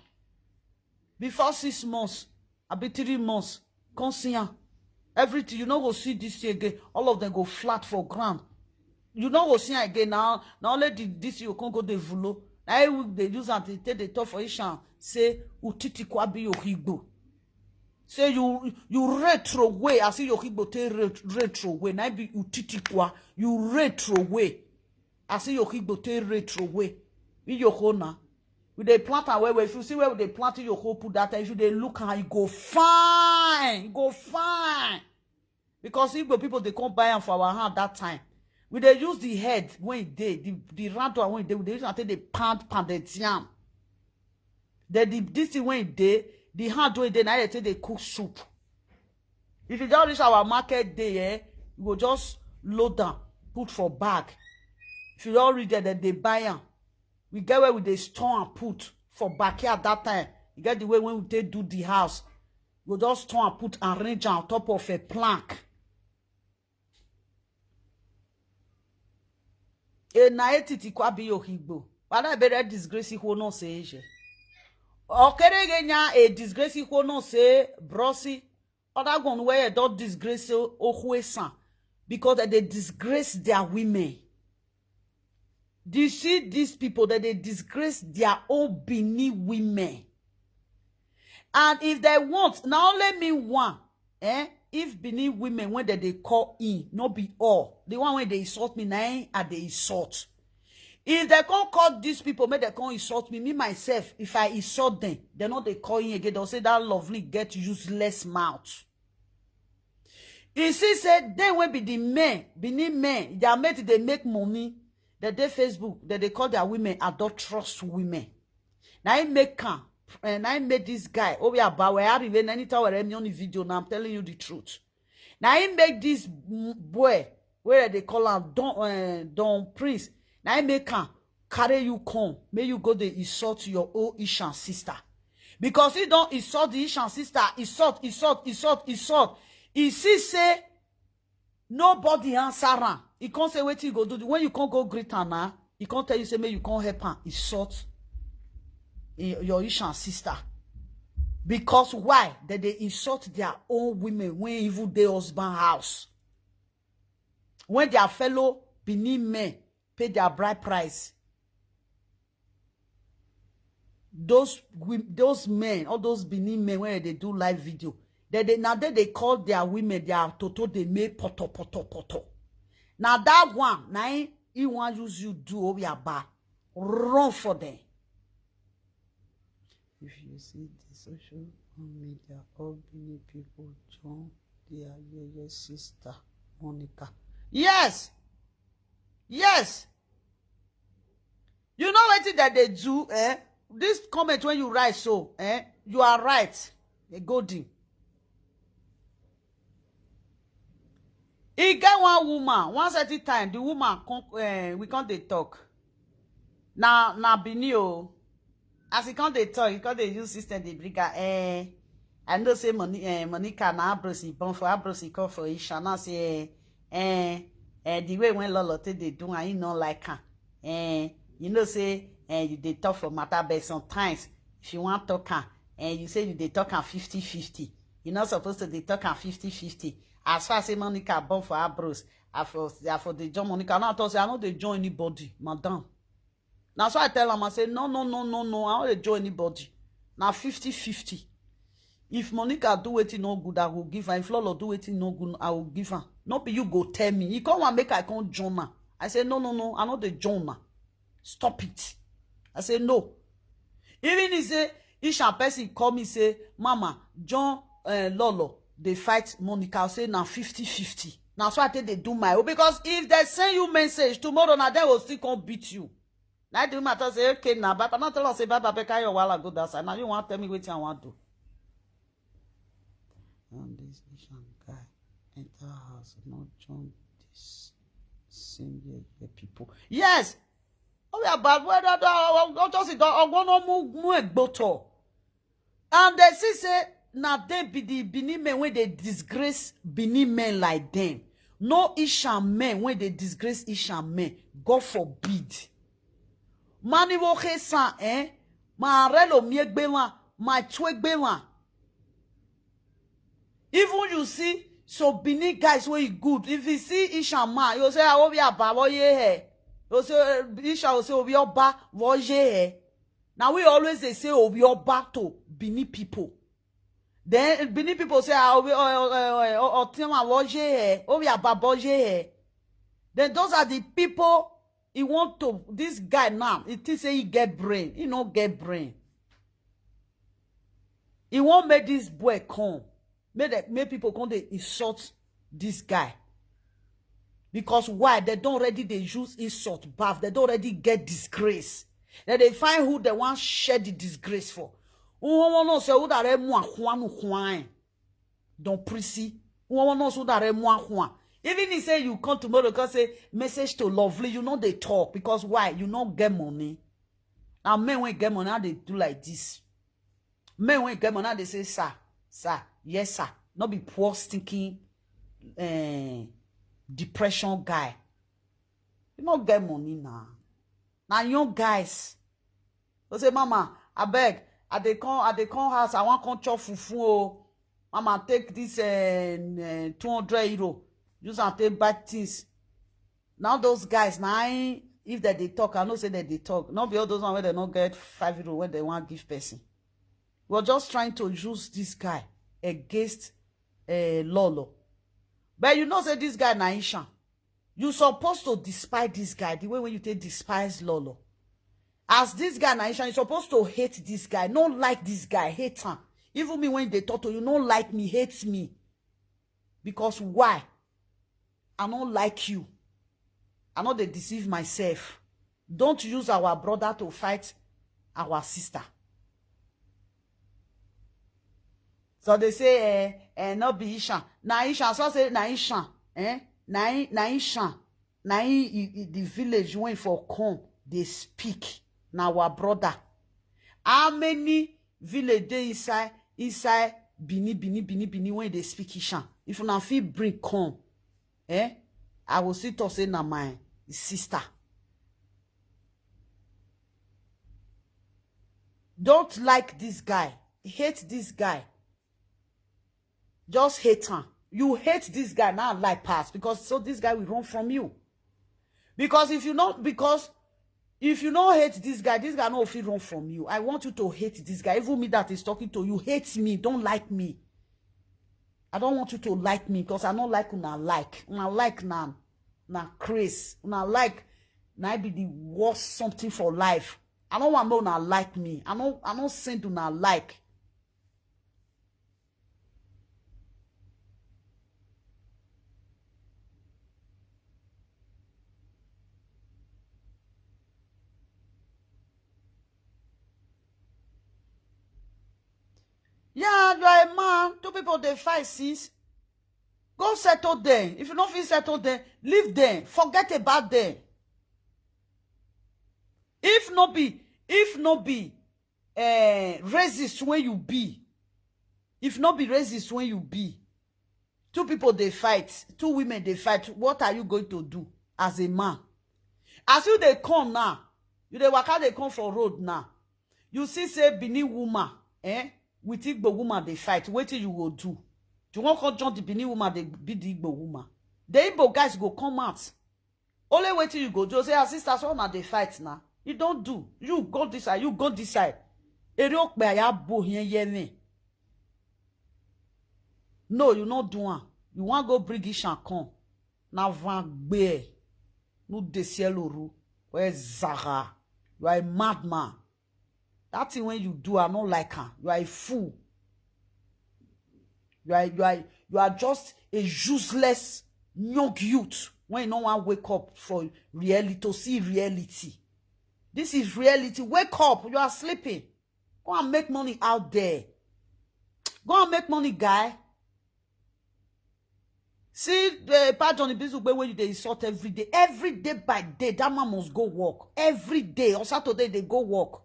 Before six months, I be three months. Come see am. Everything you no go see this year again. All of them go flat for ground. You no go see am again now. Now only the, this you can go the vulo. Now we they use am to take the top for Ishan. Say utiti kwabi your higbo. Say you you retro way. I see your higbo take ret- retro way. Now be utiti kwa. You retro way. I see your higbo take retro way. Be your hona. We dey plant am well well. If you see where we dey plant your whole put that time, if you dey look am, e go fine, e go fine. Because Igbo people dey come buy am for our hand that time. We dey use the head when e dey, the the round one when e dey, we dey use am take dey pound pounded yam. Then the this thing when e dey, the hand when e dey, na e take dey cook soup. If you just reach our market day, eh, you go just load am, put for bag. If you don reach there, then they buy am. We get where we dey store and put for backyard that time. You get the way when we take do the house, we go just store and put, arrange am on top of a plank. E na etiti kwa bi ohigbo. Wala bere disgrace ho no se eje. Okere ge nya e disgrace ho no se brosi. Other one where don disgrace ohwe san because they dey disgrace their women. Do you see these people that they disgrace their own Bini women? And if they want, now let me one, eh? if Benin women wey dem dey call in, no be all. The one wey dey insult me, na im I dey insult. If dem come call these people, make dem come insult me, me myself, if I insult them, dem no dey call in again. Dem say that Lovely get useless mouth. You see say dem wey be the men, Benin men, their mate dey make money. Dem dey Facebook, dem dey call their women adulterous women. Na im make am, eh, na im make this guy, Obi Abawe, Ariwe, anytime wey I on the video, now I'm telling you the truth. Na im make this, mm, boy, wey dem dey call am Don, eh, Don Prince, na im make am carry you come, make you go dey insult your own Ishan sister. Because he don insult the Ishan sister, insult, insult, insult, insult. He see say nobody answer am. He come say wetin you go do. When you come go greet am now, he come tell you say make you come help am insult i-, your Ishan sister. Because why? Dem dey insult their own women wey even dey husband house. When their fellow Benin men pay their bride price. Those wo-, those men, all those Benin men wey dey do live video, dem dey, na dem dey call their women, their toto dey make poto, poto, poto. Na that one, na im he wan use you do, Obi Aba. Run for them. If you see the social media, all Benin people join their yeye sister, Monica. Yes. Yes. You know wetin dem dey do, eh? This comment wey you write so, eh? You are right. A golden. E get one woman, one certain time, the woman come, eh, we come dey talk. Na, na Benin o. As he come dey talk, he come dey use system dey bring her, eh, I know say Moni-, eh, Monica na Abros he born for, Abros he come for Isha. Now say, eh, eh, eh, the way when Lolo take dey do am, he no like am. Eh, you know say, eh, you dey talk for matter, but sometimes, if you wan talk am, eh, you say you dey talk am fifty fifty. You no suppose to dey talk am fifty fifty. As far as say Monica born for Abros, I for, I for dey join Monica. Now I talk say I no dey join anybody, madam. Na so I tell am, I say, "No, no, no, no, no, I no dey join anybody. Na fifty fifty. If Monica do wetin no good, I go give am. If Lolo do wetin no good, I go give am. No be you go tell me." He come wan make I come join am. I say, "No, no, no, I no dey join am. Stop it." I say, "No." Even he say, Isha person call me say, "Mama, John, eh, Lolo dey fight Monica." I say, "Na fifty fifty." Na so I take dey do my own. Because if dem send you message tomorrow, na dem go still come beat you. Na the woman talk say, "Okay, na bye bye." No tell us say bye bye, carry your wahala go that side. Now you wan tell me wetin I wan do. And this Ishan guy enter house, no join this same year, year people. Yes. Oh, yeah, but whether the, just the, ogbono mu, mu egboto. And dem see say na dem be the Benin men wey dey disgrace Benin men like dem. No Ishan men wey dey disgrace Ishan men. God forbid. Mani wo he san, eh? Ma re lo mi egbe wan, ma tu egbe wan. Even you see, so Benin guys wey good. If you see Ishan man, you say, "Ah, Obi Aba wo ye he." You say, eh, Isha will say, "Obi Oba wo ye he." Now we always dey say Obi Oba to Benin people. Then Benin people say, "Ah, Obi, oh, oh, oh, oh, oh, Otima wo ye he, Obi Aba bo ye he." Then those are the people he want to, this guy now, he think say he get brain. He no get brain. He wan make this boy come. Make the, make people come dey insult this guy. Because why? Dem don already dey use insult baff. Dem don already get disgrace. Dem dey find who dem wan share the disgrace for. Who wan know say who that mu akwa nu kwan? Don prisi. Who wan know so that mu akwa? Even if say you come tomorrow, come say message to Lovely, you no dey talk. Because why? You no get money. Na men wey get money, how dey do like this? Men wey get money, how dey say, "Sir, sir, yes, sir." No be poor stinking, eh, depression guy. You no get money na. Na young guys. Go say, "Mama, abeg, I dey come, I dey come house, I wan come chop fufu o. Mama, take this, eh, eh, two hundred euro. Use am take buy things." Now those guys, na im, if dem dey talk, I know say dem dey talk. No be all those one wey dem no get five euro wey dem wan give person. We are just trying to use this guy against uh, Lolo. But you know say this guy na Ishan. You supposed to despise this guy the way when you take despise Lolo. As this guy na Ishan, you supposed to hate this guy, not like this guy, hate him. Even me when they talk to you, not like me, hate me. Because why? I don't like you. I know they deceive myself. Don't use our brother to fight our sister. So they say, eh, eh, not be Ishan. Na Ishan. So I say, na Ishan. Eh? Na, I- na Ishan. Na I- I- I- the village when for come, they speak. Na our brother. How many village dey inside, inside Bini, Bini, Bini, Bini when they speak Ishan? If una fit bring come, eh? I will still talk say na my sister. Don't like this guy. Hate this guy. Just hate him. You hate this guy now, like pass, because so this guy will run from you. Because if you not, because if you don't hate this guy, this guy no fit run from you. I want you to hate this guy. Even me that is talking to you, hate me, don't like me. I don't want you to like me because I don't like una like. Una like na, na craze. Una like na be the worst something for life. I don't want no una like me. I don't, I don't send una like. Yeah, you are a man. Two people they fight since. Go settle them. If you don't feel settle them, leave them. Forget about them. If no be, if no be, eh, racist when you be, if no be racist when you be, two people they fight, two women they fight. What are you going to do as a man? As you they come now, you they waka they come for road now. You see say Benin woman, eh, with Igbo woman they fight. Wait till you go do. You won't come join the Benin woman, they be the Igbo woman. The Igbo guys go come out. Only wait till you go do. Say, "Ah, sisters, all na they fight now." You don't do. You go this side, you go this side. Ere okpe aya bo hien ye me. No, you not do one. You want go bring Ishan come. Na van gbe. No de cielo ru. Where Zara? You are a madman. That thing when you do, I don't like her. You are a fool. You are, you are, you are just a useless young youth when you no one wake up for reality, to see reality. This is reality. Wake up. You are sleeping. Go and make money out there. Go and make money, guy. See the part on the business where you they insult every day. Every day by day, that man must go work. Every day. On Saturday, they go work.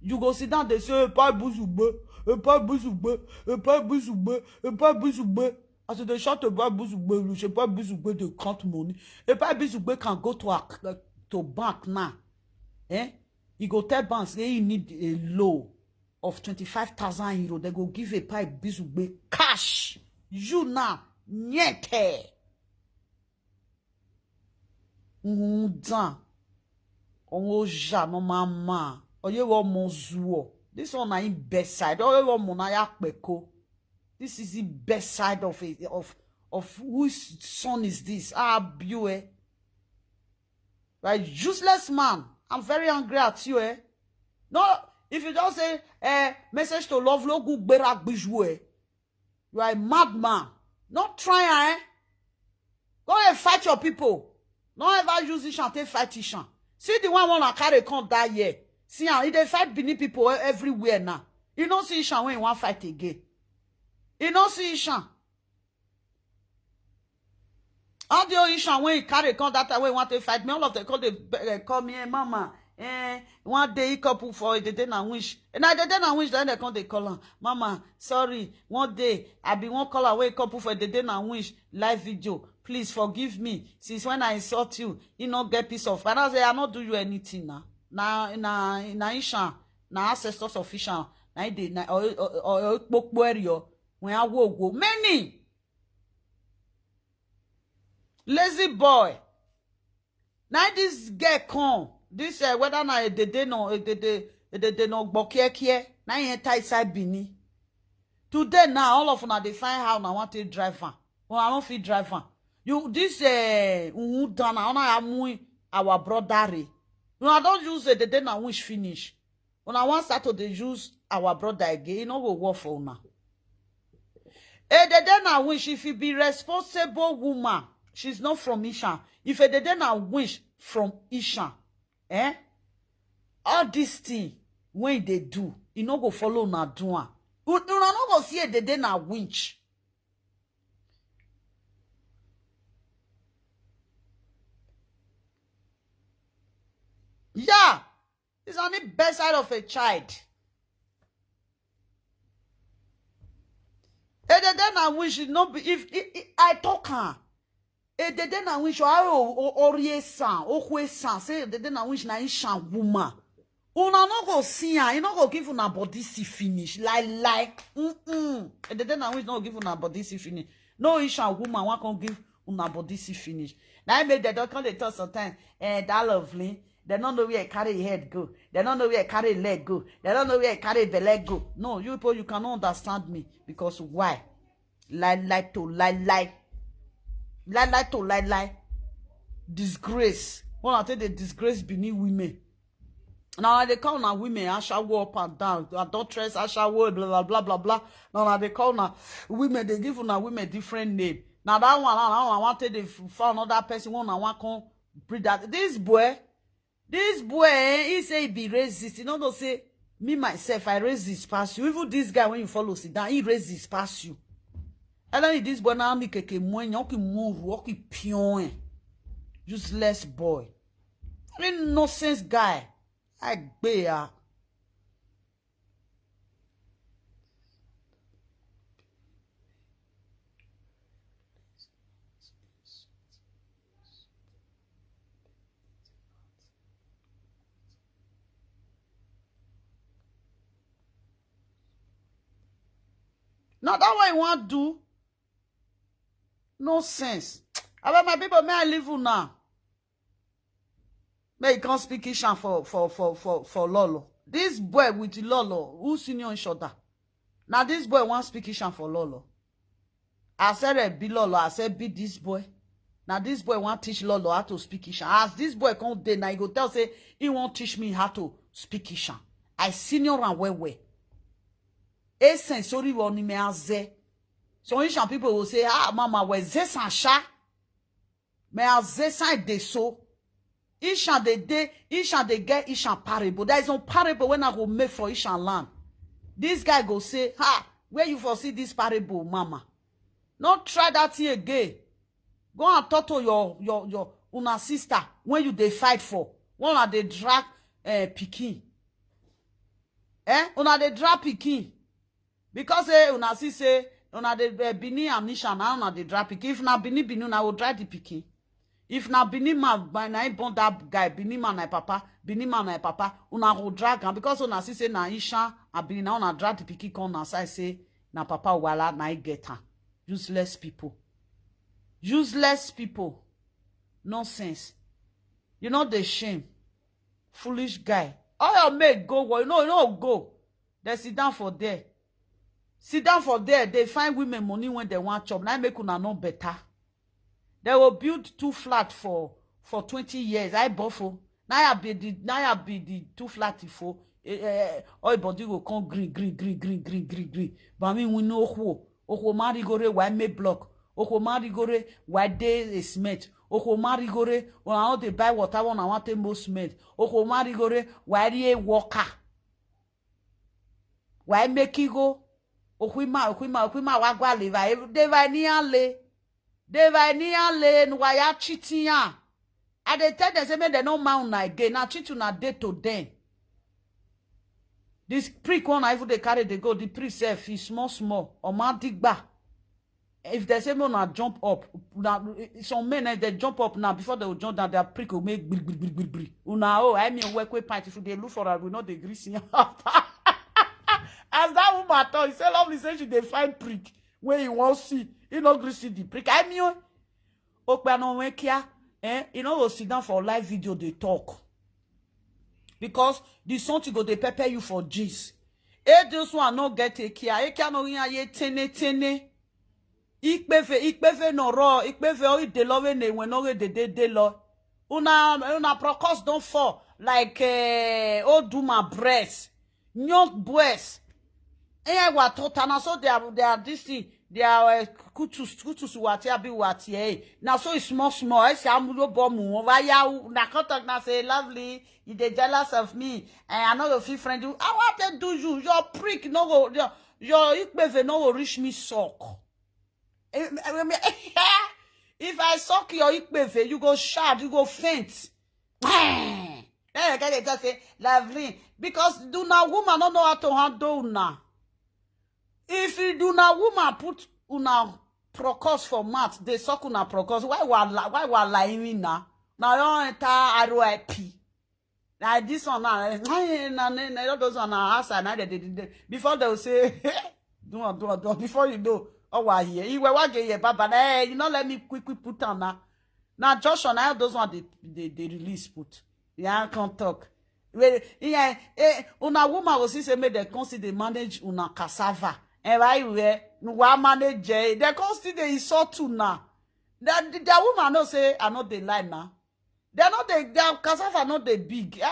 You go sit down, they say, "Epa Buzugbe, Epa Buzugbe, Epa Buzugbe, Epa Buzugbe." As they shout Epa Buzugbe, you say, "Epa Buzugbe, they count money." Epa Buzugbe can go to a, to bank now. Eh? He go tell bank say he need a loan of twenty-five thousand euro. They go give Epa Buzugbe cash. You now, nyete. Ndan. Ongo ja no mama. Oye wo mo zuo. This one na in best side. Oye wo mo na ya peko. This is the best side of it, of, of whose son is this? Ah, Bue. Right, useless man. I'm very angry at you, eh? No, if you don't say, eh, message to love, lo gu gbera gbiju, eh? You are a madman. Not try, eh? Go and fight your people. Don't ever use Ishan take fight Ishan. See the one wanna carry come that year. See how he dey fight Benin people e- everywhere now. You don't see Ishan when he want fight again. You don't see Ishan. All the old Ishan when he carry come that time when he want to fight me, all of them call, they uh, call me, "Hey, mama, eh, one day he couple for the day na wish." And I the day na wish, then they come, they call him, "Mama, sorry, one day I be one caller wey couple for the day na wish live video. Please forgive me. Since when I insult you, you no get peace of mind." I say, "I no do you anything now." Na, na, na Ishan, na ancestors of Ishan. Na e dey, na, or, or, or, or, Kpokpo area. When I go, go. Many. Lazy boy. Now this girl come. This, uh, whether na a dede no, a dede, a dede no gbokie kie. Now he enter inside Benin. Today now, all of una dey find how una wan take drive am. Una no fit drive am. You, this, eh, Unwu Dana, una ya mu our brother re. Una don use Edede Nnamdi finish. Una wan start to dey use our brother again. E no go work for una. Edede Nnamdi, if you be responsible woman, she's not from Ishan. If Edede Nnamdi from Ishan, eh? All this thing wey e dey do, e no go follow una do am. U-, una no go see Edede Nnamdi. Yeah, it's on the best side of a child. Edede Nnamdi, no be, if, if, if I talk am, Edede Nnamdi, I o, o, ori esan, okwu esan, say Edede Nnamdi na Ishan woman. Una no go see am, e no go give una body see finish. Lie, lie. Mm-mm. Edede Nnamdi no go give una body see finish. No Ishan woman wan come give una body see finish. Na im make dem don come dey talk sometimes, eh, that lovely. Dem no know where e carry e head go. Dem no know where e carry e leg go. Dem no know where e carry e belle go. No, you people, you cannot understand me. Because why? Lie, lie to lie, lie. Lie, lie to lie, lie. Disgrace. Una take dey disgrace Benin women. Now they call una women ashawo up and down, adulteress, ashawo, blah, blah, blah, blah, blah. Now, now they call una women, they give una women different name. Now that one, now, now I want to dey f-, find another person, one I want come breed that. This boy, this boy, eh, he say he be racist. You know, they say, me myself, I racist pass you. Even this guy, when you follow, sit down, he racist pass you. I don't need this boy now, me keke mwen, oki muru, oki pion. Useless boy. Very nonsense guy. I bear. Now that one you want do? Nonsense. Abeg, my people, may I leave you now? May he come speak Ishan for, for, for, for, for Lolo. This boy with Lolo, who senior each other? Now this boy want speak Ishan for Lolo. I said, eh, be Lolo. I said, be this boy. Now this boy want teach Lolo how to speak Ishan. As this boy come there, now he go tell say he won't teach me how to speak Ishan. I senior and well well. E sen sori wo ni me aze. So Ishan people will say, ah, mama, we ze san sha. Me aze san de so. Ishan dey dey, Ishan dey get Ishan parable. There is no parable when I go make for Ishan land. This guy go say, ha, where you for see this parable, mama? No try that thing again. Go and talk to your, your, your una sister when you dey fight for. When una dey drag, eh, pikin. Eh? Una dey drag pikin. Because, eh, una see say, una dey, eh, Benin and Ishan, na una dey drag pikin. If na Benin, Benin, una go drag the pikin. If na Benin man, by na him born that guy, Benin man na him papa, Benin man na him papa, una go drag am. Because una see say na Ishan and Benin, na una drag the pikin come na side say na papa wala na him get am. Useless people. Useless people. Nonsense. You know the shame. Foolish guy. All your mate go, well, you know, you know, go. They sit down for there. Sit down for there. They find women money when they want chop. Now make una no better. They will build two flat for, for twenty years. I buffo. Now I be the, now I be the two flat for. Eh, eh, all body go come green, green, green, green, green, green, green. But I mean, we know who. Oko marigore, why make block? Oko marigore, why dey a cement? Oko marigore, when I want to buy water, when I want to most cement. Oko marigore, why dey worker? Why make e go? Okwima, okwima, okwima, wagwa leva. Deva ni ale. Deva ni ale, no waya cheating ya. I dey tell them say make dem no mind una again. Na cheat una dey to them. This prick one I even dey carry dey go. The prick sef is small small. Omadigba. If they say make una jump up, now some men, eh, they jump up now before they will jump down. Their prick will make gbri gbri gbri gbri gbri. Una oh, I mean work with pint. If they look for her, we know they greasy. As that woman talk, he say lovely say she dey find prick where he won't see. He no greasy the prick. I mean, Okpano Wenkia, eh? You know, go sit down for live video, they talk. Because the something go, they pepper you for gist. Eh, this one no get a care. A care no rin aye tene tene. Ikpeve, ikpeve no ro, ikpeve o ide lo we ne we no we de de de lo. Una, una procos don fall like, eh, old woman breast, young breast. Eh, wa tota na so they are, they are this thing. They are, eh, kutus, kutus wati abi wati, eh. Na so it's small, small. Eh, si amulo bomu. Wa ya u, na contact na say, "Lovely, you dey jealous of me. Eh, I no go fit friend you." I want to do you. Your prick no go, your, your ikpeve no go reach me suck. Eh, eh, eh, if I suck your ikpeve, you go shout, you go faint. Eh, eh, can they just say, "Lovely," because do na woman no know how to handle una. If you do na woman put una procos for mat, they suck una procos. Why wa la, why wa la even na? Na you enter R I P. Like this one now, eh, na, na, na, na, all those one na outside, na they, they, they, before they will say, "Do one, do one, do one." Before you know, oh, wa here. Iwe wa get here, baba. Na, eh, you no let me quick, quick put on now. Now, Joshua, now those one they, they, they release put. Yeah, I can't talk. Well, yeah, eh, una woman will see say make they come see they manage una cassava. And why you, eh, wa manage, eh, they come see they insult una. That the, the woman no say, "I no dey lie now." They no dey, their cassava no dey big.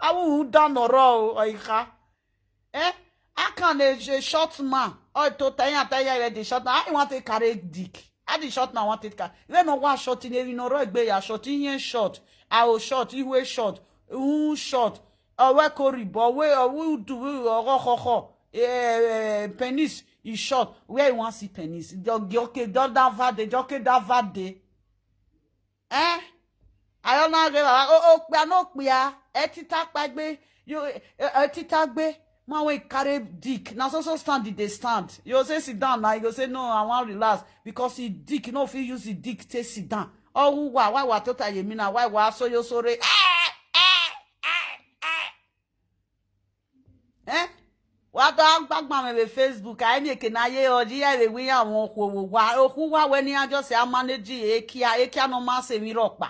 Awu down or, or, eh? How can a, a short man, or to tell you, tell you the short man, how you want to carry dick? How the short man want to carry? You know what short in, you know, right? Be ya short in here short. I will short, you will short, who short, or where Cory, but where, or who do we, or ho, ho, ho. Eh, penis is short. Where you want see penis? Joke, joke, don't that vade, joke that vade. Eh? I don't know. Oh, oh, we are not, we are. Etita pagbe. You, eh, eh, etita gbe. Man, we carry dick. Now, so, so stand it, they stand. You say sit down now. You go say, "No, I want relax." Because he dick, no, if you use the dick, take sit down. Oh, who, why, why, why, tota, you mean, why, why, so you sorry? Eh, eh, eh, eh. Eh? Wa do agbagba me be Facebook. I ni ke na ye oji ya be wi ya won ko wo wa. Oku wa we ni ajo se a manage e kia, e kia no ma se mi ropa.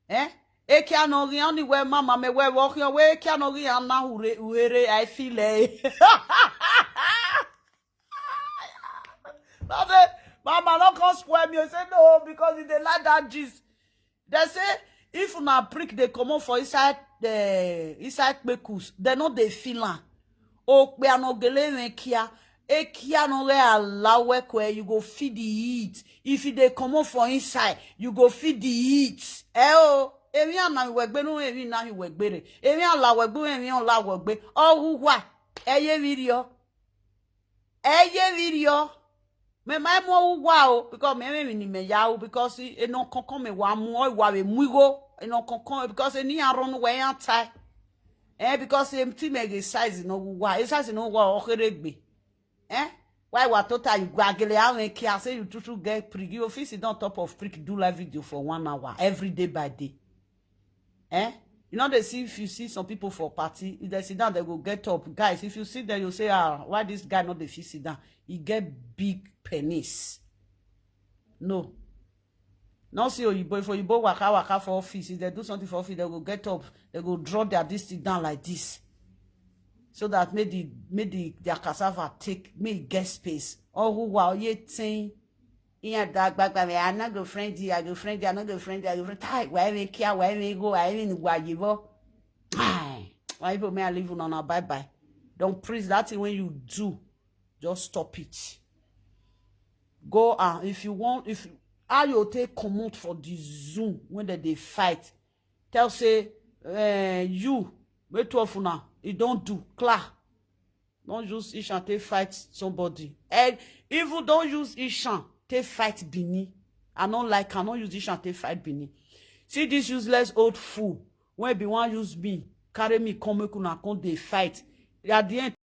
Eh? E kia no ri oni we mama me we wo ki we e kia no ri ana hure uhere I feel eh. Mama, mama no come spoil me. I say no because if they like that gist. They say if una prick they come up for inside the inside kpekus, they no they feel am. Okpe anogele kia, e kia no re allow we kwe, you go feed the heat. If they come up for inside, you go feed the heat. Eh oh, evi ana wegbe no evi na wegbe re. Evi ala wegbe evi ala wegbe. Oh wa, eye video. Eye video. Me ma mo wa o because me me ni me ya o because e no kankan me wa mu o wa we mu igo e no kankan because e ni aron we anti. Eh, because e ti me ge size no wa. E size no wa o kere gbe. Eh? Why wa tota you go agele how make I say you true true get prick. You fit sit down top of prick do live video for one hour every day by day. Eh? You know they see if you see some people for party, if they sit down, they go get up. Guys, if you see them, you say, "Ah, why this guy not the fit sit down?" He get big penis. No. No see Oyibo, if Oyibo waka waka for office, if they do something for office, they go get up, they go draw their this thing down like this. So that make the make the their cassava take, make it get space. Oh who wa ye thing. Yeah, that back by me. I not go friend you, I go friend you, I not go friend you, I go friend. Hi, why me care, why me go, I even why you go. Hi. Why people may I leave on a bye bye. Don't preach that thing when you do. Just stop it. Go and if you want, if how you take comot for the Zoom when they, they fight, tell say, eh, you, wait twelve now, you don't do, clear. Don't use Ishan take fight somebody. And even don't use Ishan take fight Bini. I don't like, I don't use Ishan take fight Bini. See this useless old fool when be one use me, carry me, come make una come they fight. At the end,